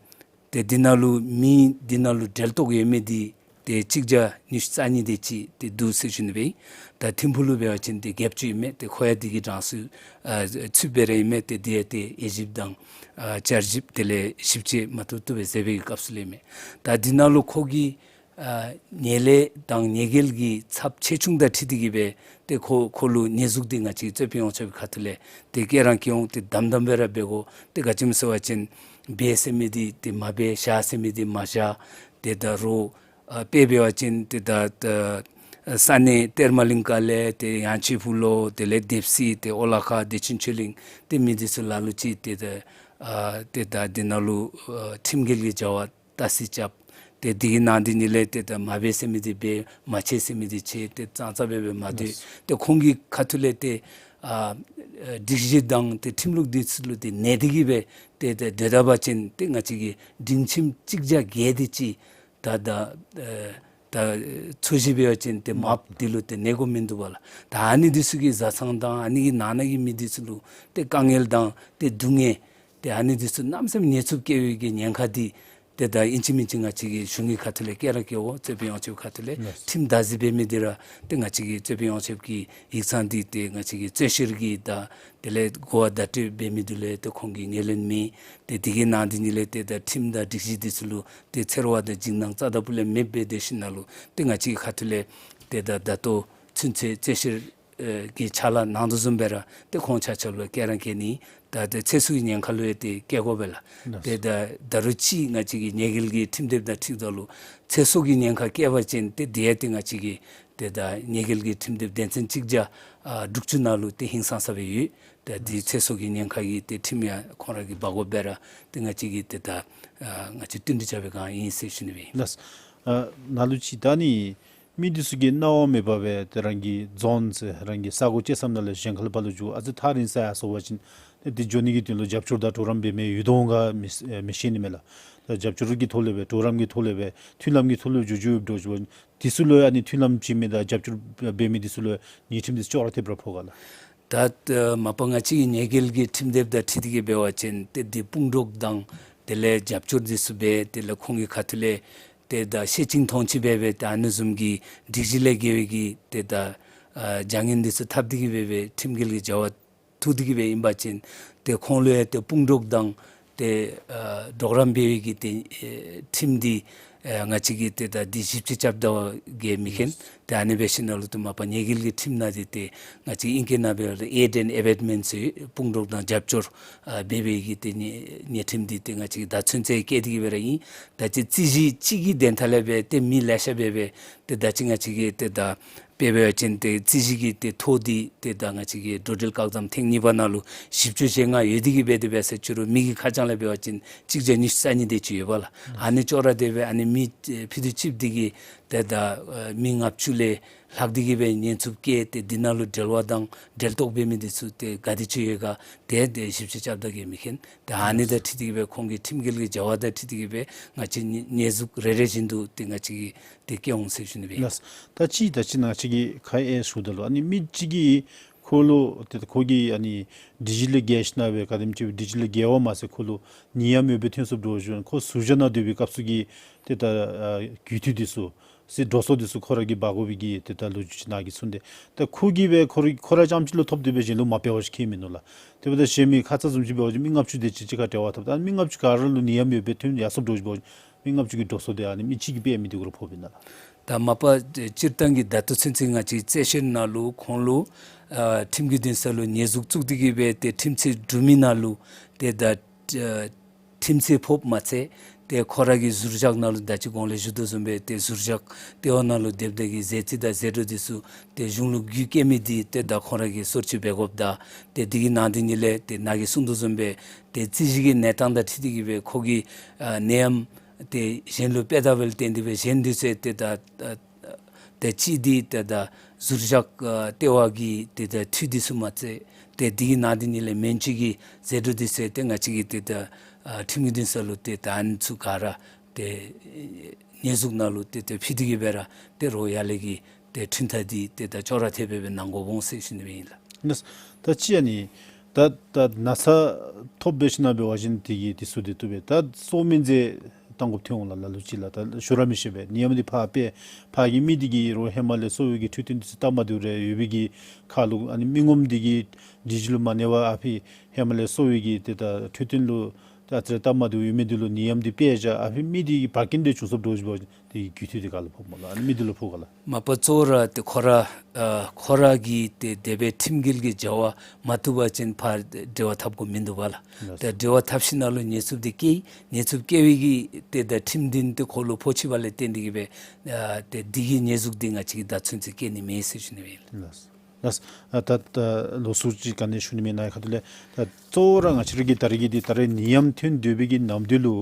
ཏེ་འདི་ནང་ལུ་མི་འདི་ནང་ལུ་འབྲེལ་གཏོགས་ཡོད་མི་འདི་ཏེ་གཅིག་བརྒྱ་ཉི་ཤུ་རྩ་གཉིས་དེ་ཅིག་ཏེ་འདུག་ཟེར་ཞུ་ནི་སྦེ་ཨིན། ད་ཐིམ་ཕུག་ལུ་འབད་བ་ཅིན་ཏེ་བརྒྱད་ཅུ་ཨིན་མས། ཏེ་ཁོ་ཡང་འདི་གི་གྲངས་སུ་ཨ་ཚུདཔ་སྦེ་ར་ཨིན་མས། ཏེ་འདི་ཡང་ཏེ་དབྱེ་ཞིབ་དང་ཨ་བསྐྱར་ཞིབ་དེ་ལས་ཞིབ་དཔྱད་མ་ཐུབ་ཐུབ་སྦེ་མཛད་པའི་སྐབས་སུ་ལུ་ཨིན་མས། ད་འདི་ནང་ལུ་ཁོ་གིས་ ཨ་ཉེས་ལས་དང་ཉེས་འགེལ་གྱི་ཚབས་ཆེ་ཆུང་དང་འཁྲིལ་ཏེ་གི་སྦེ་ཏེ་ཁོ་ཁོ་ལུ་ཉེས་འཛུགས་འདི་ང་བཅས་ཀྱིས་རྩོད་དཔོན་ཡོངས་ཁྱབ་ཁ་ཐུག་ལས་ཏེ་བཀལ་ར་བཀལ་འོང་། ཏེ་དམ་དམ་སྦེ་ར་འབད་དགོ། ཏེ་ག་ཅི་སྨོ་ཟེར་བ་ཅིན་འབད་ཟེར་མི་འདི་ཏེ་མ་འབད། བཞག་ཟེར་མི་འདི་མ་བཞག། ཏེ་ད་རོགས་ཨ་དཔེ་འབད་བ་ཅིན་ཏེ་ད་ད་ས་གནས་གཏེར་མ་གླིང་ཀ་ལས་ཏེ་ཡང་ཆི་ཕུ་ལོ་དེ་ལས་སྡེབ་སི་ཏེ་ཨོ་ལ་ཁ་བདེ་ཆེན་ཆོས་གླིང་ཏེ་མི་འདི་ཚུ་ལ་ལུ་ཅིག་ཏེ་ད་ཨ་ཏེ་ད་འདི་ནང་ལུ་ཨ་ཁྲིམས་འགལ་གྱི་བྱ་བ་ལྟ་སྲིད་རྐྱབ། ཏེ་འདི་གི་ནང་འདི་ཉིད་ལས་ཏེ་ད་མ་འབད་ཟེར་མི་འདི་འབད། མ་བྱེད་ཟེར་མི་འདི་བྱེད། ཏེ་ཙང་ཙ་སྦེ་འབད་མ་སྡོད། ལགས། ཏེ་ཁོང་གི་ཁ་ཐུག་ལས་ཏེ་ཨ་སྒྲིག་གཞི་དང་ཏེ་ཁྲིམས་ལུགས་འདི་ཚུ་ལུ་ཏེ་གནས་ཏེ་གི་སྦེ་ཏེ་ཏེ་སྡོད་ད་པ་ཅིན་ཏེ་ང་བཅས་ཀྱིས་སྒྲིང་ཁྱིམ་གཅིག་བརྒྱ་བརྒྱད་དེ་ཅིག་ད་ད་ཨེ་ད་ཚོས་གཞི་འབད་བ་ཅིན་ཏེ་མ་འདི་ལུ་ཏེ་གནས་དགོཔ་མིན་འདུག་པ་ལགས། ད་ཨ་ནི་འདི་ཚུ་གི་བཟའ་ཚང་དང་ཨ་ནི་གི་ནང་ན་གི་མི་འདི་ཚུ་ལུ་ཏེ་དཀའ་ངལ་དང་ཏེ་སྡུག་བསྔལ་ཏེ་ཨ་ནི་འདི་ཚུ་གནམ་མེད་ས་མེད་ཉེན་ཚབས་བཀལ་བའི་གི་ཉེན་ཁ་འདི་ཏེ་ད་ཨིན་ཅི་མིན་ཅི་ང་བཅས་ཀྱིས་གཞུང་གི་ཁ་ཐུག་ལས་བཀལ་ར་བཀལ་འོང་། རྩོད་དཔོན་ཡོངས་ཁྱབ་ཁ་ཐུག་ལས། ལགས། ཁྲིམས་བདག་འཛིན་འབད་མི་འདི་ར་ཏེ་ང་བཅས་ཀྱིས་རྩོད་དཔོན་ཡོངས་ཁྱབ་ཀྱི་ཡིག་ཚང་འདི་ཏེ་ང་བཅས་ཀྱིས་རྩོད་བཤེར་གྱི་ད་དེ་ལས་གོ་བ་བརྡ་སྤྲོད་འབད་མི་འདི་ལུ་ཏེ་ཁོང་གིས་ངོས་ལེན་མེད། ཏེ་འདི་གི་ནང་འདི་ཉིད་ལས་ཏེ་ད་ཁྲིམས་དང་སྒྲིག་གཞི་འདི་ཚུ་ལུ་ཏེ་འཚེར་བ་དང་འཇིགས་སྣང་རྩ་དང་སྤུ་ལས་མེདཔ་སྦེ་སྡོད་ཞིནམ་ལས་ཏེ་ང་བཅས་ཀྱི་ཁ་ཐུག་ལས་ཏེ་ད་ད་ལྟོ་ཚུན་ཚོད་རྩོད་བཤེར་ཨེ་གི་ཕྱག་ལཱ་གནང་དོ་བཟུམ་སྦེ་ར་ཏེ་ཁོང་ཆ་ཁྱབ་ལུ་བཀལ་ར་བཀལ་ནི། ད་ཏེ་ཚེ་སྲོག་གི་ཉེན་ཁ་ལུ་ཡང་ཏེ་བཀལ་དགོ་པས་ལགས། ལགས། ཏེ་ད་ད་རུང་ཅིག་ང་བཅས་ཀྱི་ཉེས་འགེལ་གྱི་ཁྲིམས་དེབ་དང་འཁྲིལཝ་ད་ལུ་ཚེ་སྲོག་གི་ཉེན་ཁ་བཀལ་བ་ཅིན་ཏེ་དེ་ཡང་ཏེ་ང་བཅས་ཀྱི་ཏེ་ད་ཉེས་འགེལ་གྱི་ཁྲིམས་དེབ་དོན་ཚན་གཅིག་བརྒྱ་ཨ་དྲུག་ཅུ་ནང་ལུ་ཏེ་ཧིང་སངས་ས་སྦེ་ཡོད། ཏེ་འདི་ཚེ་སྲོག་གི་ཉེན་ཁ་གི་ཏེ་ཁྲིམས་ཡང་ཁོང་ར་གིས་འབག་དགོཔ་སྦེ་ར་ཏེ་ང་བཅས་ཀྱིས་ཏེ་ད་ཨ་ང་བཅས་བསྟུན་གྲོས་རྐྱབ་པའི་སྒང་ཨིན་ཟེར་ཞུ་ནི་སྦེ་ཨིན། ལགས། ཨ་ནཱ་ལུ་ཅིག་ད་ནི་མི་འདི་ཚུ་གིས་གནང་བ་མེད་པར་སྦེ་ཏེ་རང་གི་རྫོང་ཟེར་རང་གི་ས་གོ་བཅད་མཚམས་ནང་ལས་གཞན་ཁ་ལུ་ཕར་ལུ་འགྱོ་ཨ་ཙི་ཐག་རིང་ས་ཡར་སོང་པ་ཅིན་ཏེ་འདི་འགྱོ་ནི་གི་དོན་ལུ་རྒྱབ་སྐྱོར་དང་གྲོགས་རམ་འབད་མི་ཡོད་དོ་འོང་ག་མི་ཨེ་མི་ཤེས་ནི་མས་ལགས། ད་རྒྱབ་སྐྱོར་གྱི་ཐོག་ལས་སྦེ་གྲོགས་རམ་གྱི་ཐོག་ལས་སྦེ་མཐུན་ལམ་གྱི་ཐོག་ལས་འགྱོ་འགྱོཝ་འདྲཝ་ཅིག་འབད་བ་ཅིན་འདི་ཚུ་ལུ་ཨ་ནི་མཐུན་ལམ་བྱིན་མི་དང་རྒྱབ་སྐྱོར་འབད་མི་འདི་ཚུ་ལུ་ཉེས་ཁྲིམས་འདི་ཅོག་ར་འཐདཔ་ར་ཕོག་ག་ལགས། ད་ཨ་མ་པ་ང་བཅས་ཀྱི་ཉེས་འགེལ་གྱི་ཁྲིམས་དེབ་དང་འཁྲིལ་ཏེ་གི་འབད་བ་ཅིན་ཏེ་འདི་དཔུང་གྲོགས་དང་དེ་ལས་རྒྱབ་སྐྱོར་འདི་ཚུ་འབད། དེ་ལས་ཁོང་གི་ཁ་ཐུག་ལས་ཏེ་ད་ཤེས་བཞིན་མཐོང་བཞིན་འབད་སྦེ་ཏེ་ཨ་ནི་བཟུམ་གྱི་སྒྲིག་གཞི་ལས་འགལ་བའི་གི་ཏེ་ད་ཨ་བྱ་ངན་འདི་ཚུ་འཐབ་སྟེ་གི་འབད་སྦེ་ཁྲིམས་འགལ་གྱི་བྱ་བ་ཐུག་སྟེ་གི་སྦེ་ཨིན་པ་ཅིན་ཏེ་ཁོང་ལུ་ཡང་ཏེ་དཔུང་གྲོགས་དང་ཏེ་ཨ་གྲོགས་རམ་འབད་བའི་གི་ཏེ་ཨེ་ཁྲིམས་འདི་ཨེ་ང་བཅས་ཀྱིས་ཏེ་ད་འདི་ཞིབ་དཔྱད་རྐྱབ་ད་བ་གིས་མི་མཁྱེན། ཏེ་ཨ་ནི་འབད་ཞིནམ་ལས་ཏེ་མ་པ་ཉེས་འགེལ་གྱི་ཁྲིམས་ནང་འདི་ཏེ་ང་བཅས་ཨིང་སྐད་ནང་འབད་བ་ཅིན་aid and abetment ཟེར་དཔུང་གྲོགས་དང་རྒྱབ་སྐྱོར་ཨ་འབད་བའི་གི་ཏེ་ཉེས་ཉེས་ཁྲིམས་འདི་ཏེ་ང་བཅས་ཀྱིས་ད་ཚུན་ཚོད་བཀལ་ཏེ་གི་སྦེ་ར་ཨིན། ད་ཅི་རྩོད་གཞི་གཅིག་གི་དོན་དག་ལས་སྦེ་ཏེ་མི་ལེ་ཤ་འབད་སྦེ་ཏེ་ད་ཅི་ང་བཅས་ཀྱིས་ཏེ་ད་དཔེ་འབད་བ་ཅིན་ཏེ་རྩོད་གཞི་གི་ཏེ་ཐོ་འདི་ཏེ་ད་ང་བཅས་ཀྱི་འགྲོ་འགྲུལ་བཀག་དམ་ཐེངས་གཉིས་པ་ནང་ལུ་བཞི་བཅུ་ཞེ་ལྔ་ཡོད་དེ་གི་སྦེ་དེ་སྦེ་ཟེར་ཅི་རུང་མི་གི་ཁ་བྱང་ལས་འབད་བ་ཅིན་གཅིག་བརྒྱ་ཉི་ཤུ་རྩ་གཉིས་དེ་ཅིག་ཡོད་པ་ལགས། ཨ་ནི་ཅོག་ར་འཐདཔ་སྦེ་ཨ་ནི་མི་ཨེ་ཕུད་རྡོག་གཅིག་འདི་གིས་ཏེ་ད་ཨེ་མི་ལྔ་བཅུ་ལས་ལྷག་སྟེ་གི་སྦེ་ཉེན་ཚབས་བཀལ། ཏེ་འདི་ནང་ལུ་འབྲེལ་བ་དང་འབྲེལ་གཏོགས་འབད་མི་འདི་ཚུ་ཏེ་ག་དེ་ཅིག་ཡོད་ག་ཏེ་ཏེ་ཞིབ་དཔྱད་རྐྱབ་ད་གིས་མི་མཁྱེན། ཏེ་ཨ་ནི་དང་འཁྲིལ་ཏེ་གི་སྦེ་ཁོང་གི་ཁྲིམས་འགལ་གྱི་བྱ་བ་དང་འཁྲིལ་ཏེ་གི་སྦེ་ང་བཅས་ཉེས་ཉེས་འཛུགས་རེ་རེ་བཞིན་དུ་ཏེ་ང་བཅས་ཀྱིས་ཏེ་བཀལ་འོང་ཟེར་ཞུ་ནི་སྦེ་ཨིན། ལགས། ད་ཅི་ད་ཅི་ནང་ཅིག་གི་ཁ་ཨེ་ཞུཝ་ད་ལུ་ཨ་ནི་མི་གཅིག་གིས་ཁོ་ལུ་ཏེ་ཁོ་གིས་ཨ་ནི་སྒྲིག་གཞི་ལས་འགལ་ཞིན་ན་སྦེ་ག་དེམ་ཅིག་སྒྲིག་གཞི་ལས་འགལ་བ་མ་ཚད་ཁོ་ལུ་ནད་ཡམས་ཡོདཔ་སྦེ་ཐོན་སོངམ་འདྲཝ་ཅིག་ཁོ་ཟུར་བཞག་ནང་སྡོད་པའི་སྐབས་སུ་གི་ཏེ་ད་ཨ་རྒུད་འཐུས་འདི་ཚུ་ཟེར་འགྲོ་སོང་འདི་ཚུ་ཁོ་ར་གིས་འབག་དགོ་པའི་གི་ཏེ་ད་ལོ་རྒྱུས་ཅིག་ནཱ་གིས་གསུངས་ཏེ། ད་ཁོ་གིས་སྦེ་ཁོ་ར་ཁོ་ར་རྐྱངམ་གཅིག་ལུ་ཐོབ་སྟེ་སྦེ་གཞན་ལུ་མ་སྤེལ་བ་ཅིན་ཁྱད་མིན་ནུག་ལགས། དེ་འབདཝ་ད་གཞན་མི་ཁ་ཙ་བཟུམ་ཅིག་འབད་བ་ཅིན་མི་ལྔ་བཅུ་དེ་ཅིག་གཅིག་ཁར་འབྲེལ་བ་འཐབ་ད་མི་ལྔ་བཅུ་ག་ར་ལུ་ནད་ཡམས་ཡོདཔ་སྦེ་ཐོན་ཡར་སོངམ་འདྲཝ་ཅིག་འབད་བ་ཅིན་མི་ལྔ་བཅུ་གི་འགྲོ་སོང་དེ་ཨ་ནི་མི་གཅིག་གིས་སྤེལ་མི་འདི་གུ་ར་ཕོགཔ་ཨིན་ན་ལགས། ད་མ་པ་སྤྱིར་བཏང་གི་ད་ལྟོ་ཚུན་ཚོད་ང་བཅས་རྩོད་བཤེར་ནང་ལུ་ཁོང་ལུ་ཨ་ཁྲིམས་ཀྱི་འདུན་ས་ལུ་ཉེས་འཛུགས་བཙུགས་ཏེ་གི་སྦེ་ཏེ་ཁྲིམས་ཆད་གྲུབ་མི་ནང་ལུ་ཏེ་ད་ཨ་ཁྲིམས་ཆད་ཕོགཔ་མ་ཚད་ཏེ་ཁོ་ར་གི་ཟུར་བཞག་ནང་ལུ་ད་ཅི་གོང་ལས་ཞུ་དོ་བཟུམ་སྦེ་ཏེ་ཟུར་བཞག་ལྟེ་བ་ནང་ལུ་སྡོདཔ་ད་གི་ཟས་རྩིས་དང་ཟད་འགྲོ་འདི་ཚུ་ཏེ་གཞུང་ལུ་རྒུད་བཀལ་མི་འདི་ཏེ་ད་ཁོང་ར་གིས་སོར་ཆུད་འབད་དགོཔ་དང་ཏེ་འདི་གི་ནང་འདི་ཉིད་ལས་ཏེ་ནཱ་གིས་གསུངས་དོ་བཟུམ་སྦེ་ཏེ་རྩོད་གཞི་གི་གནས་སྟངས་དང་འཁྲིལ་ཏེ་གི་སྦེ་ཁོ་གིས་ཨ་ནད་ཡམས་ཏེ་གཞན་ལུ་སྤེལ་ད་པ་ལས་བརྟེན་ཏེ་སྦེ་གཞན་འདི་ཚུ་ཏེ་ད་ཨ་ཏེ་གཅིག་འདི་ཏེ་ད་ཟུར་བཞག་ཨ་ལྟེ་བ་གི་ཏེ་ད་འཐུས་འདི་ཚུ་མ་ཚད་ཏེ་འདི་གི་ནང་འདི་ཉིད་ལས་མེན་ཅིག་གི་ཟད་འགྲོ་འདི་ཚུ་ཏེ་ང་བཅས་ཀྱིས་ཏེ་ད་ཨ་ཁྲིམས་ཀྱི་འདུན་ས་ལུ་ཏེ་ད་ཨ་ནི་ཚུ་ག་ར་ཏེ་ཉེས་འཛུགས་ནང་ལུ་ཏེ་ཏེ་ཕུལ་ཏེ་གི་སྦེ་ར་ཏེ་རོགས་ཡར་ལས་ཀྱི་ཏེ་ཁྲིམས་ཐག་འདི་ཏེ་ད་ཅོག་ར་འཐདཔ་སྦེ་གནང་དགོཔ་འོང་ཟེར་ཞུ་ནི་སྦེ་ཨིན་ལགས། ད་ད་ཅི་ཨ་ནི་ད་ད་ན་ཚ་ཐོབ་སྦེ་ཞིན་ན་འབད་བ་ཅིན་དེ་གིས་དེ་ཚུ་དེ་བཏུབ་པས། ད་གསོ་སྨན་རྫས་བཏང་དགོཔ་ཐོན་འོང་ལགས། ལ་ལུ་ཅིག་ལགས་ད་ཞུ་ར་མི་ཤེས་པས། ནད་ཡམས་འདི་ཕར་སྤེལ་ཕར་གྱི་མི་འདི་གིས་རོགས་ཧེ་མ་ལས་གསོ་བའི་གི་འཕྲོད་བསྟེན་འདི་ཚུ་སྟབས་མ་བདེཝ་རེ་ཡོད་པའི་གི་ཁར་ལུ་ཨ་ནི་མི་ངོམ་འདི་གིས་སྒྲིག་གཞི་ལུ་མ་གནས་པར་ཨ་ཕི་ཧེ་མ་ལས་གསོ་བའི་གི་ཏེ་ད་འཕྲོད་བསྟེན་ལུ་ ཏེ་ཨ་ཙི་རེ་སྟབས་མ་བདེཝ་ཡོད་མི་འདི་ལུ་ནད་ཡམས་འདི་སྤེལ་བཞག། ཨ་ཕི་མི་འདི་གིས་བར་སྐད་འདི་བྱུང་སོངམ་འདྲཝ་ཅིག་འབད་བ་ཅིན་དེ་གི་རྒུད་འཐུས་འདི་ག་ལུ་ཕོགཔ་སྨོ་ལགས། ཨ་ནི་མི་འདི་ལུ་ཕོག་ག་ལགས། མ་པ་གཙོ་བོ་ར་ཏེ་ཁོ་ར་ཨ་ཁོ་ར་གིས་ཏེ་དེ་སྦེ་ཁྲིམས་འགལ་གྱི་བྱ་བ་མ་བཏུབ་པ་ཅིན་ཕར་འབྲེལ་བ་འཐབ་དགོཔ་མིན་འདུག་པ་ལགས། ལགས་སོ། ཏེ་འབྲེལ་བ་འཐབ་ཞིནམ་ལས་ཉེས་འཛུགས་འདི་བཀལ། ཉེས་འཛུགས་བཀལ་བའི་གི་ཏེ་ད་ཁྲིམས་འདི་ཏེ་ཁོ་ལུ་ཕོག་ཅི་པ་ལས་བརྟེན་ཏེ་གི་སྦེ་ཨ་ཏེ་འདི་གི་ཉེས་འཛུགས་འདི་ང་བཅས་ཀྱིས་ད་ཚུན་ཚོད་བཀལ་ནི་མེད་ཟེར་ཞུ་ནི་སྦེ་ཨིན་ལགས། ལགས། ལགས། ཨ་ད་ད་ལོགས་སུ་ཅིག་ག་ནི་ཞུ་ནི་མེད་ནཱ་ཁ་ཐུག་ལས། ད་གཙོ་བོ་ར་ང་བཅས་ར་གི་ད་རེས་ཀྱི་འདི་ད་རེས་ནད་ཡམས་ཐོན་སྡོད་པའི་གི་ནམ་དུས་ལུ་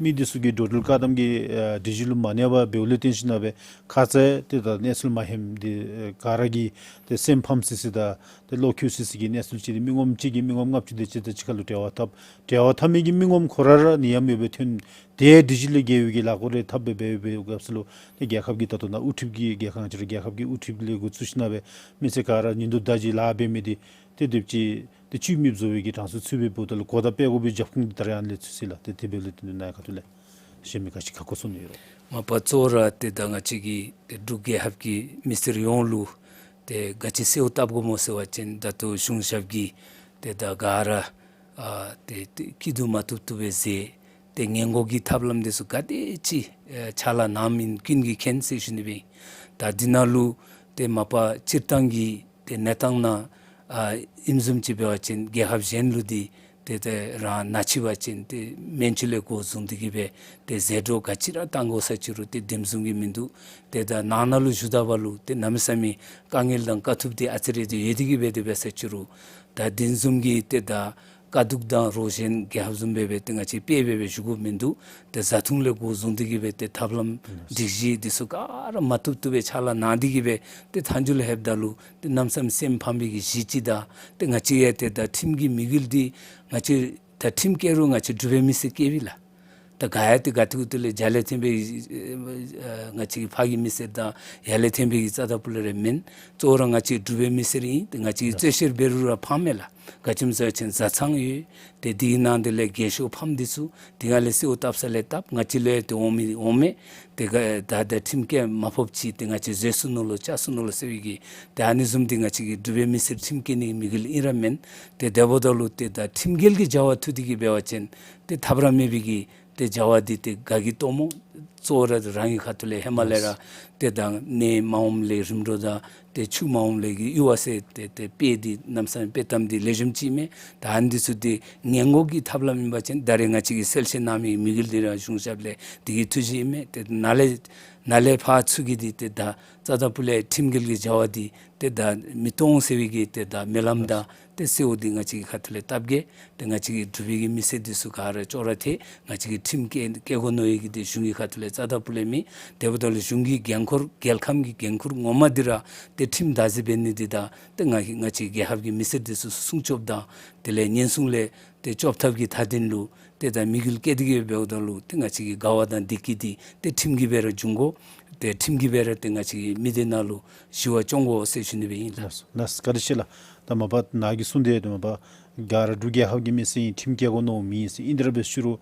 མི་འདི་ཚུ་གིས་འགྲོ་འགྲུལ་བཀག་དམ་གྱི་ཨ་སྒྲིག་གཞི་ལུ་མ་གནས་པར་འབདཝ་ལས་བརྟེན་ཞིནམ་ལས་ཁ་ཙ་ཏེ་ད་གནས་ཚུལ་མ་ཧན་འདི་ཨ་ག་ར་གིས་ཏེ་སེམས་ཕམ་སི་སི་དང་ཏེ་བློ་འགྱོད་སི་སི་གི་གནས་ཚུལ་ཅིག་འདི་མི་ངོམ་གཅིག་གིས་མི་ངོམ་ལྔ་བཅུ་དེ་ཅིག་དང་གཅིག་ཁར་ལུ་འབྲེལ་བ་འཐབ། འབྲེལ་བ་འཐབ་མི་གི་མི་ངོམ་ཁོ་ར་ར་ནད་ཡམས་ཡོདཔ་སྦེ་ཐོན། ཏེ་སྒྲིག་གཞི་ལས་འགལ་བའི་གི་ལཱ་འགོ་རེ་འཐབ་སྦེ་འབད་བའི་སྐབས་སུ་ལུ་ཏེ་རྒྱལ་ཁབ་ཀྱི་ད་ལྟོ་ནཱ་དབུ་ཁྲིད་ཀྱི་རྒྱལ་ཁབ་ང་བཅས་ར་རྒྱལ་ཁབ་ཀྱི་དབུ་ཁྲིད་ལས་འགོ་བཙུགས་ཞིནམ་ལས་མི་སེར་ག་ར་ཉིན་དུ་ཟླཝ་གཅིག་ལཱ་འབད་མི་འདི་ཏེ་དེམ་ཅིག་ཏེ་བཅུད་མེདཔ་བཟོ་བའི་གི་གྲངས་སུ་ཚུད་པའི་འབདཝ་ད་ལུ་གོ་བརྡ་སྤེལ་དགོ་པའི་རྒྱབ་ཁུངས་འདི་ད་རེས་ཨ་ནི་ལས་ཚུད་ཅི་ལགས། ཏེ་དེ་འབདཝ་ལས་ཏེ་ནཱ་ཁ་ཐུག་ལས་གཞན་མི་ག་ཅི་ཁ་སྐོང་གསུང་ནི་ཡོད་རུང་། མ་པ་གཙོ་བོ་ར་ཏེ་ད་ང་བཅས་ཀྱི་ཏེ་འབྲུག་རྒྱལ་ཁབ་ཀྱི་མི་སེར་ཡོངས་ལུ་ཏེ་ག་ཅི་གསོལཝ་བཏབ་དགོཔ་སྨོ་ཟེར་བ་ཅིན་ད་ལྟོ་གཞུང་ཞབས་ཀྱིས་ཏེ་ད་ག་ར་ཨ་ཏེ་ཏེ་སྐྱིད་སྡུག་མ་བཏུབ་བཏུབ་སྦེ་མཛད། ཏེ་སྔོན་འགོག་གི་ཐབས་ལམ་འདི་ཚུ་ག་དེ་ཅིག་ཨེ་ཕྱག་ལཱ་གནངམ་ཨིན་ཀུན་གྱིས་མཁྱེན་ཟེར་ཞུ་ནི་སྦེ་ཨིན། ད་འདི་ནང་ལུ་ཏེ་མ་པ་སྤྱིར་བཏང་གི་ཏེ་གནས་སྟངས་ནང་ཨ་ཨིནམ་བཟུམ་ཅིག་འབད་བ་ཅིན་རྒྱལ་ཁབ་གཞན་ལུ་འདི་ཏེ་ཏེ་རང་ན་ཚུད་པ་ཅིན་ཏེ་སྨན་བཅོས་ལས་འགོ་བཟུང་སྟེ་གི་སྦེ་ཏེ་ཟད་འགྲོ་ག་ཅི་ར་བཏང་དགོ་ས་ཅིག་རུང་ཏེ་དེམ་བཟུམ་གྱི་མིན་འདུག། ཏེ་ད་ནང་ན་ལུ་བཞུགས་ད་པ་ལུ་ཏེ་གནམ་མེད་ས་མེད་དཀའ་ངལ་དང་དཀའ་ཐུབ་འདི་ཨ་ཙི་རེ་འདི་ཡོད་དེ་གི་སྦེ་དེ་འབད་ས་ཅིག་རུང་ད་དེམ་བཟུམ་གྱི་ཏེ་ད་དཀའ་སྡུག་དང་རོགས་གཞན་རྒྱལ་ཁབ་བཟུམ་སྦེ་སྦེ་ཏེ་ང་བཅས་དཔེ་སྦེ་སྦེ་བཞུགས་དགོཔ་མིན་འདུག། ཏེ་བཟའ་འཐུང་ལས་འགོ་བཟུང་སྟེ་གི་སྦེ་ཏེ་ཐབས་ལམ་སྒྲིག་གཞི་འདི་ཚུ་ག་ར་མ་བཏུབ་བཏུབ་སྦེ་ཕྱག་ལཱ་གནང་སྟེ་གི་སྦེ་ཏེ་མཐའ་མཇུག་ལུ་ལྷོདཔ་ད་ལུ་ཏེ་གནམ་མེད་ས་མེད་སེམས་ཕམ་པའི་གི་གཞི་ཅིག་དང་ཏེ་ང་བཅས་ཡང་ཏེ་ད་ཁྲིམས་ཀྱི་དམིགས་ཡུལ་འདི་ང་བཅས་ད་ཁྲིམས་བཀལ་རུང་ང་བཅས་འབྲུག་པའི་མི་སེར་བཀལ་བས་ལགས། ད་ག་ཡང་ཏེ་ག་ཏེ་གུ་ཏེ་ལས་རྒྱ་ལས་ཐོན་པའི་ཨ་ང་བཅས་ཀྱི་ཕར་གྱི་མི་སེར་དང་ཡར་ལས་ཐོན་པའི་གི་རྩ་དང་ཕུ་ལས་ར་མེན། གཙོ་བོ་ར་ང་བཅས་འབྲུག་པའི་མི་སེར་ཨིན། ཏེ་ང་བཅས་ཀྱིས་རྩོད་བཤེར་འབད་རུང་ར་ཕངམ་མས་ལགས། ག་ཅི་སྨོ་ཟེར་བ་ཅིན་བཟའ་ཚང་ཡོད། ཏེ་འདི་གི་ནང་འདི་ལས་རྒས་ཤོས་ཕམ་འདི་ཚུ་དེ་སྒང་ལས་གསོལཝ་བཏབ་ས་ལས་བཏབ། ང་བཅས་ལུ་ཡང་ཏེ་འོང་མི་འོང་མས། ཏེ་ག་ད་ད་ཁྲིམས་བཀལ་མ་ཕོགཔ་ཅིག་ཏེ་ང་བཅས་བཟོད་ཚུགས་ནུག་ལོ་བཅག་ཚུགས་ནུག་ལོ་ཟེར་བའི་གི་ཏེ་ཨ་ནི་བཟུམ་འདི་ང་བཅས་ཀྱིས་འབྲུག་པའི་མི་སེར་ཁྲིམས་བཀལ་ནི་གི་དམིགས་ཡུལ་ཨིན་ར་མེན། ཏེ་དེ་འབདཝ་ད་ལུ་ཏེ་ད་ཁྲིམས་འགལ་གྱི་བྱ་བ་ཐུག་སྟེ་གི་འབད་བ་ཅིན་ཏེ་ཐབས་ར་མེད་པའི་གི་ཏེ་བྱ་བ་འདི་ཏེ་ག་གིས་སྟོནམ་སྨོ། གཙོ་བོ་ར་རང་གི་ཁ་ཐུག་ལས་ཧེ་མ་ལས་ར་ཏེ་ད་གནས་མ་འོངམ་ལས་རིམ་གྲོ་དང་ཏེ་ཆུ་མ་འོངམ་ལས་ཀྱི་གཡུར་བ་ཟེར་ཏེ་ཏེ་དཔེ་འདི་གནམ་མེད་ས་མེད་དཔྱེ་གཏམ་འདི་ལེགས་ཤོམ་ཅིག་མས། ད་ཨ་ནི་འདི་ཚུ་འདི་སྔོན་འགོག་གི་ཐབས་ལམ་ཨིན་པ་ཅིན་ད་རེས་ང་བཅས་ཀྱིས་གསལ་བཤད་གནང་མི་གི་དམིགས་ཡུལ་འདི་ར་གཞུང་ཞབས་ལས་འདི་གི་ཐུགས་བཞེད་ཨིན་མས། ཏེ་ནཱ་ལས་ནཱ་ལས་ཕར་ཚུར་གྱི་འདི་ཏེ་ད་རྩ་དང་ཕུ་ལས་ཁྲིམས་འགལ་གྱི་བྱ་བ་འདི་ཏེ་ད་མི་གཏོང་ཟེར་བའི་གི་ཏེ་ད་སྨོན་ལམ་དང་ཏེ་གསོལཝ་འདི་ང་བཅས་ཀྱི་ཁ་ཐུག་ལས་བཏབ་གེ། ཏེ་ང་བཅས་ཀྱི་འབྲུག་པའི་གི་མི་སེར་འདི་ཚུ་ག་ར་ཅོག་ར་འཐད། ང་བཅས་ཀྱིས་ཁྲིམས་བཀལ་བཀལ་དགོ་མནོ་བའི་གི་འདི་གཞུང་གི་ཁ་ཐུག་ལས་རྩ་དང་ཕུ་ལས་མེད། དེ་འབདཝ་ད་ལུ་གཞུང་གི་འགན་ཁུར་རྒྱལ་ཁམས་ཀྱི་འགན་ཁུར་ངོ་མ་འདི་ར་ཏེ་ཁྲིམས་བདག་འཛིན་འབད་ནི་འདི་དང་ཏེ་ང་ང་བཅས་རྒྱལ་ཁབ་ཀྱི་མི་སེར་འདི་ཚུ་སྲུང་སྐྱོབ་དང་དེ་ལས་ཉེན་སྲུང་ལས་ཏེ་སྐྱོབ་ཐབས་ཀྱི་མཐའ་དོན་ལུ་ཏེ་ད་དམིགས་ཡུལ་བསྐྱེད་དེ་གི་འབདཝ་ད་ལུ་ཏེ་ང་བཅས་ཀྱི་དགའ་བ་དང་བདེ་སྐྱིད་འདི་ཏེ་ཁྲིམས་ཀྱིས་སྦེ་ར་འབྱུང་དགོ། ཏེ་ཁྲིམས་ཀྱིས་སྦེ་ར་ཏེ་ང་བཅས་ཀྱི་མི་སྡེ་ནང་ལུ་ཞི་བ་སྐྱོང་དགོ་ཟེར་ཞུ་ནི་སྦེ་ཨིན་ལགས། ལགས་སོ། ལགས་སོ། བཀའ་དྲིན་ཆེ་ལགས། ད་མ་པ་ནཱ་གིས་གསུངས་ཏེ་ད་མ་པ་ག་ར་འབྲུག་རྒྱལ་ཁབ་ཀྱི་མི་སེར་ཨིན། ཁྲིམས་བཀལ་དགོ་མནོཝ་མེད་ཟེར་ཨིན། དེ་ར་འབད་ཞུ་རུང་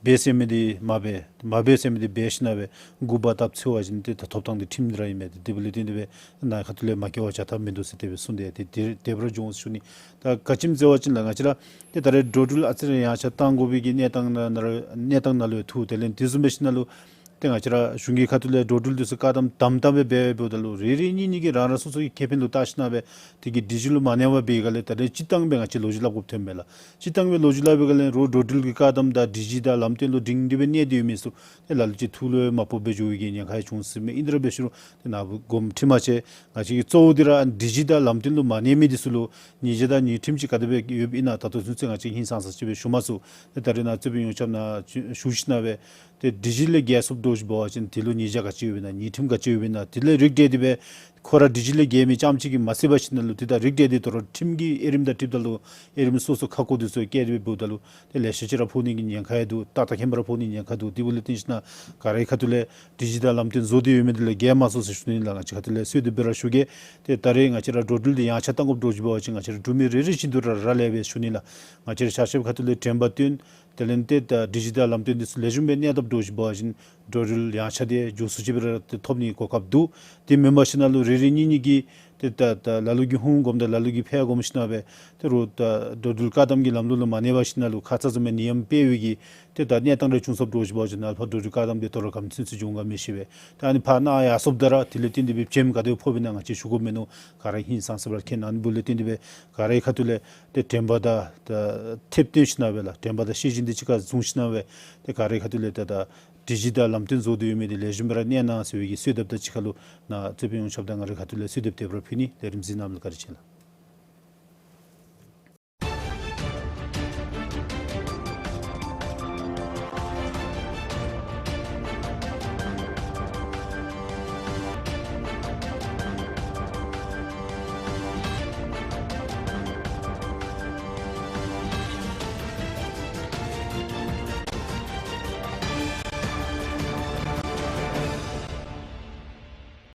འབད་ཟེར་མི་འདི་མ་འབད་མ་འབད་ཟེར་མི་འདི་འབད་ཞིནམ་ལས་འགུག་པ་བཏབ་ཚུགས་པ་ཅིན་ཏེ་ད་ཐོབ་ཐང་འདི་ཁྲིམས་འདི་ར་ཨིན་མས། ཏེ་དེ་འབདཝ་ལས་བརྟེན་ཏེ་སྦེ་ནཱ་ཁ་ཐུག་ལས་མ་བཀལ་བར་བྱ་ཐབས་མིན་འདུག་ཟེར་དེ་སྦེ་གསུངས་ཏེ་ཏེ་དེ་དེ་སྦེ་ར་འབྱུང་ཟེར་ཞུ་ནི། ད་ག་ཅི་སྨོ་ཟེར་བ་ཅིན་ལགས་ང་བཅས་ར་ཏེ་ད་རེས་འགྲོ་འགྲུལ་ཨ་ཙི་རེ་ཡངས་ཆག་བཏང་དགོ་པའི་གི་གནས་སྟངས་ནང་ན་ར་གནས་སྟངས་ནང་ལུ་ཡང་ཐུག། དེ་ལས་དེ་བཟུམ་འབད་ཞིནམ་ལས་ཏེ་ང་བཅས་ར་གཞུང་གི་ཁ་ཐུག་ལས་འགྲོ་འགྲུལ་འདི་ཚུ་བཀག་དམ་དམ་དམ་སྦེ་འབད་འབདཝ་ད་ལུ་རེ་རེ་གཉིས་གཉིས་ཀྱིས་རང་རང་སོ་སོ་གི་ཁེ་ཕན་ལུ་བལྟ་ཞིནམ་སྦེ་དེ་གི་སྒྲིག་གཞི་ལུ་མ་གནས་པར་འབད་བའི་སྒང་ལས་ད་རེས་སྤྱིར་བཏང་སྦེ་ང་བཅས་ལོ་རྒྱུས་སླབ་དགོཔ་ཐོན་མས་ལགས། སྤྱིར་བཏང་སྦེ་ལོ་རྒྱུས་སླབ་པའི་སྒང་ལས་རོགས་འགྲོ་འགྲུལ་གྱི་བཀག་དམ་དང་སྒྲིག་གཞི་དང་ལམ་སྟོན་ལུ་སྒྲིང་སྒྲི་སྦེ་གནས་ཏེ་ཡོད་མི་ཚུ་ཏེ་ལ་ལུ་ཅིག་ཐུགས་ལུ་མ་ཕོག་པར་འགྱོ་བའི་གི་ཉེན་ཁ་ཡང་བྱུང་སྲིད་མས། ཨིན་དེ་ར་འབད་ཞུ་རུང་ཏེ་ནཱ་བུ་དགོངསམ་ཁྲེལ་མ་བྱེད། ང་བཅས་ཀྱིས་གཙོ་བོ་འདི་ར་སྒྲིག་གཞི་དང་ལམ་སྟོན་ལུ་མ་གནས་མི་འདི་ཚུ་ལུ་ཉེས་ཆད་དང་ཉེས་ཁྲིམས་ཅིག་ག་དེ་སྦེ་ཡོདཔ་ཨིན་ན་ད་ལྟོ་ཚུན་ཚོད་ང་བཅས་ཧིང་སངས་ས་ཅིག་སྦེ་ཞུ་མ་ཚུགས། ཏེ་ད་རེས་ནཱ་གཙོས་པའི་ཡོངས་ཁྱབ་ནང་ཞུ་ཞུ་ཞིནམ་སྦེ་ཏེ་སྒྲིག་གཞི་ལས་འགལ་སོངམ་འདྲཝ་ཅིག་འབད་བ་ཅིན་དེ་ལུ་ཉེས་ཆད་ག་ཅི་ཡོདཔ་ཨིན་ན་ཉེས་ཁྲིམས་ག་ཅི་ཡོདཔ་ཨིན་ན་དེ་ལས་རིགས་བསྒྲེས་ཏེ་སྦེ་ཁོ་ར་སྒྲིག་གཞི་ལས་འགལ་མི་རྐྱངམ་ཅིག་གིས་མ་ཚད་པ་ཞིནམ་ལས་ཏེ་ད་རིགས་བསྒྲེས་ཏེ་དོ་རུང་ཁྲིམས་ཀྱི་དབྱེ་རིམ་དང་འཁྲིལཝ་ད་ལུ་དབྱེ་རིམ་སོ་སོ་ཁག་བཀོད་འདི་ཚུ་བཀལ་ཏེ་སྦེ་འབདཝ་ད་ལུ་ཏེ་ལེ་ཤ་ཅིག་ར་ཕོག་ནི་གི་ཉེན་ཁ་ཡང་འདུག། ཏག་ཏག་ཁེམ་ར་ཕོག་ནི་ཉེན་ཁ་འདུག། དེ་འབདཝ་ལས་བརྟེན་ཞིནམ་ག་རའི་ཁ་ཐུག་ལས་སྒྲིག་གཞི་དང་ལམ་སྟོན་བཟོ་སྟེ་ཡོད་མི་འདི་ལས་འགལ་མ་སོང་ཟེར་ཞུ་ནི་ལགས། ང་བཅས་ཁ་ཐུག་ལས་གསོལ་འདེབས་སྦེ་ར་ཞུ་གེ། ཏེ་ད་རེས་ང་བཅས་ར་འགྲོ་འགྲུལ་འདི་ཡངས་ཆག་བཏང་དགོཔ་འདྲཝ་ཅིག་འབད་བ་ཅིན་ང་བཅས་ར་འབྲུག་མི་རེ་རེ་བཞིན་དུ་ར་རག་ལས་པས་ཞུ་ནི་ལགས། ང་བཅས་ར་ཆ་ཁྱབ་ཁ་ཐུག་ལས་དྲན་པ་བཏོན། དེ་ལས་ཏེ་ད་སྒྲིག་གཞི་དང་ལམ་སྟོན་འདི་ཚུ་ལེགས་ཤོམ་སྦེ་གནས་བཏངམ་འདྲཝ་ཅིག་འབད་བ་ཅིན་འགྲོ་འགྲུལ་ཡངས་ཆག་འདི་མགྱོགས་སུ་ཅིག་སྦེ་ར་ཏེ་ཐོབ་ནི་གོ་སྐབས་འདུག། དེ་མེན་པར་ཞིནམ་ལས་རེ་རེ་གཉིས་གཉིས་ཀྱིས་ ཏེ་ད་ད་ལ་ལུ་གིས་ཧུང་སྒོམ་དང་ལ་ལུ་གིས་ཕར་སྒོམ་ཞིན་ན་སྦེ་ཏེ་རུང་ད་འགྲོ་འགྲུལ་བཀག་དམ་གྱི་ལམ་ལུགས་ལུ་མ་གནས་པར་ཞིན་ན་ལུ་ཁ་ཙ་བཟུམ་མའི་ནད་ཡམས་སྤེལ་བའི་གི་ཏེ་ད་གནས་སྟངས་རེ་བྱུང་སོཔ་འདྲཝ་ཅིག་འབད་བ་ཅིན་ཨལ་ཕ་འགྲོ་འགྲུལ་བཀག་དམ་དེ་དོ་རུང་ག་དེམ་ཅིག་འབྱུང་ག་མི་ཤེས་པས། ད་ཨ་ནི་ཕར་ནང་ཡར་སོངམ་ད་ར་དེ་ལས་བརྟེན་ཏེ་སྦེ་བྱེམ་ག་དེ་ཕོགཔ་ཨིན་ན་ང་བཅས་ཞུ་དགོཔ་མེད་ནུག། ག་ར་ཧིང་སངས་ས་སྦེ་ར་མཁྱེན། ཨ་ནི་འབདཝ་ལས་བརྟེན་ཏེ་སྦེ་ག་རའི་ཁ་ཐུག་ལས་ཏེ་དྲན་པ་དང་ད་ཐེབས་བཏོན་ཞིན་ན་སྦེ་ལགས་དྲན་པ་དང་ཤེས་བཞིན་དེ་གཅིག་ཁར་བཟུང་ཞིན་ན་སྦེ་ཏེ་ག་རའི་ཁ་ཐུག་ལས་ད་ད་སྒྲིག་གཞི་དང་ལམ་སྟོན་བཟོ་སྟེ་ཡོད་མི་དེ་ལེགས་ཤོམ་སྦེ་ར་གནས་གནང་ཟེར་བའི་གི་གསོལ་འདེབས་དང་གཅིག་ཁར་ལུ་ནཱ་རྩོད་དཔོན་ཡོངས་ཁྱབ་དང་ང་རའི་ཁ་ཐུག་ལས་གསོལ་འདེབས་དེ་སྦེ་ར་ཕུལ་ནི། ལས་རིམ་གཟིགས་གནངམ་ལུ་བཀའ་དྲིན་ཆེ་ལགས།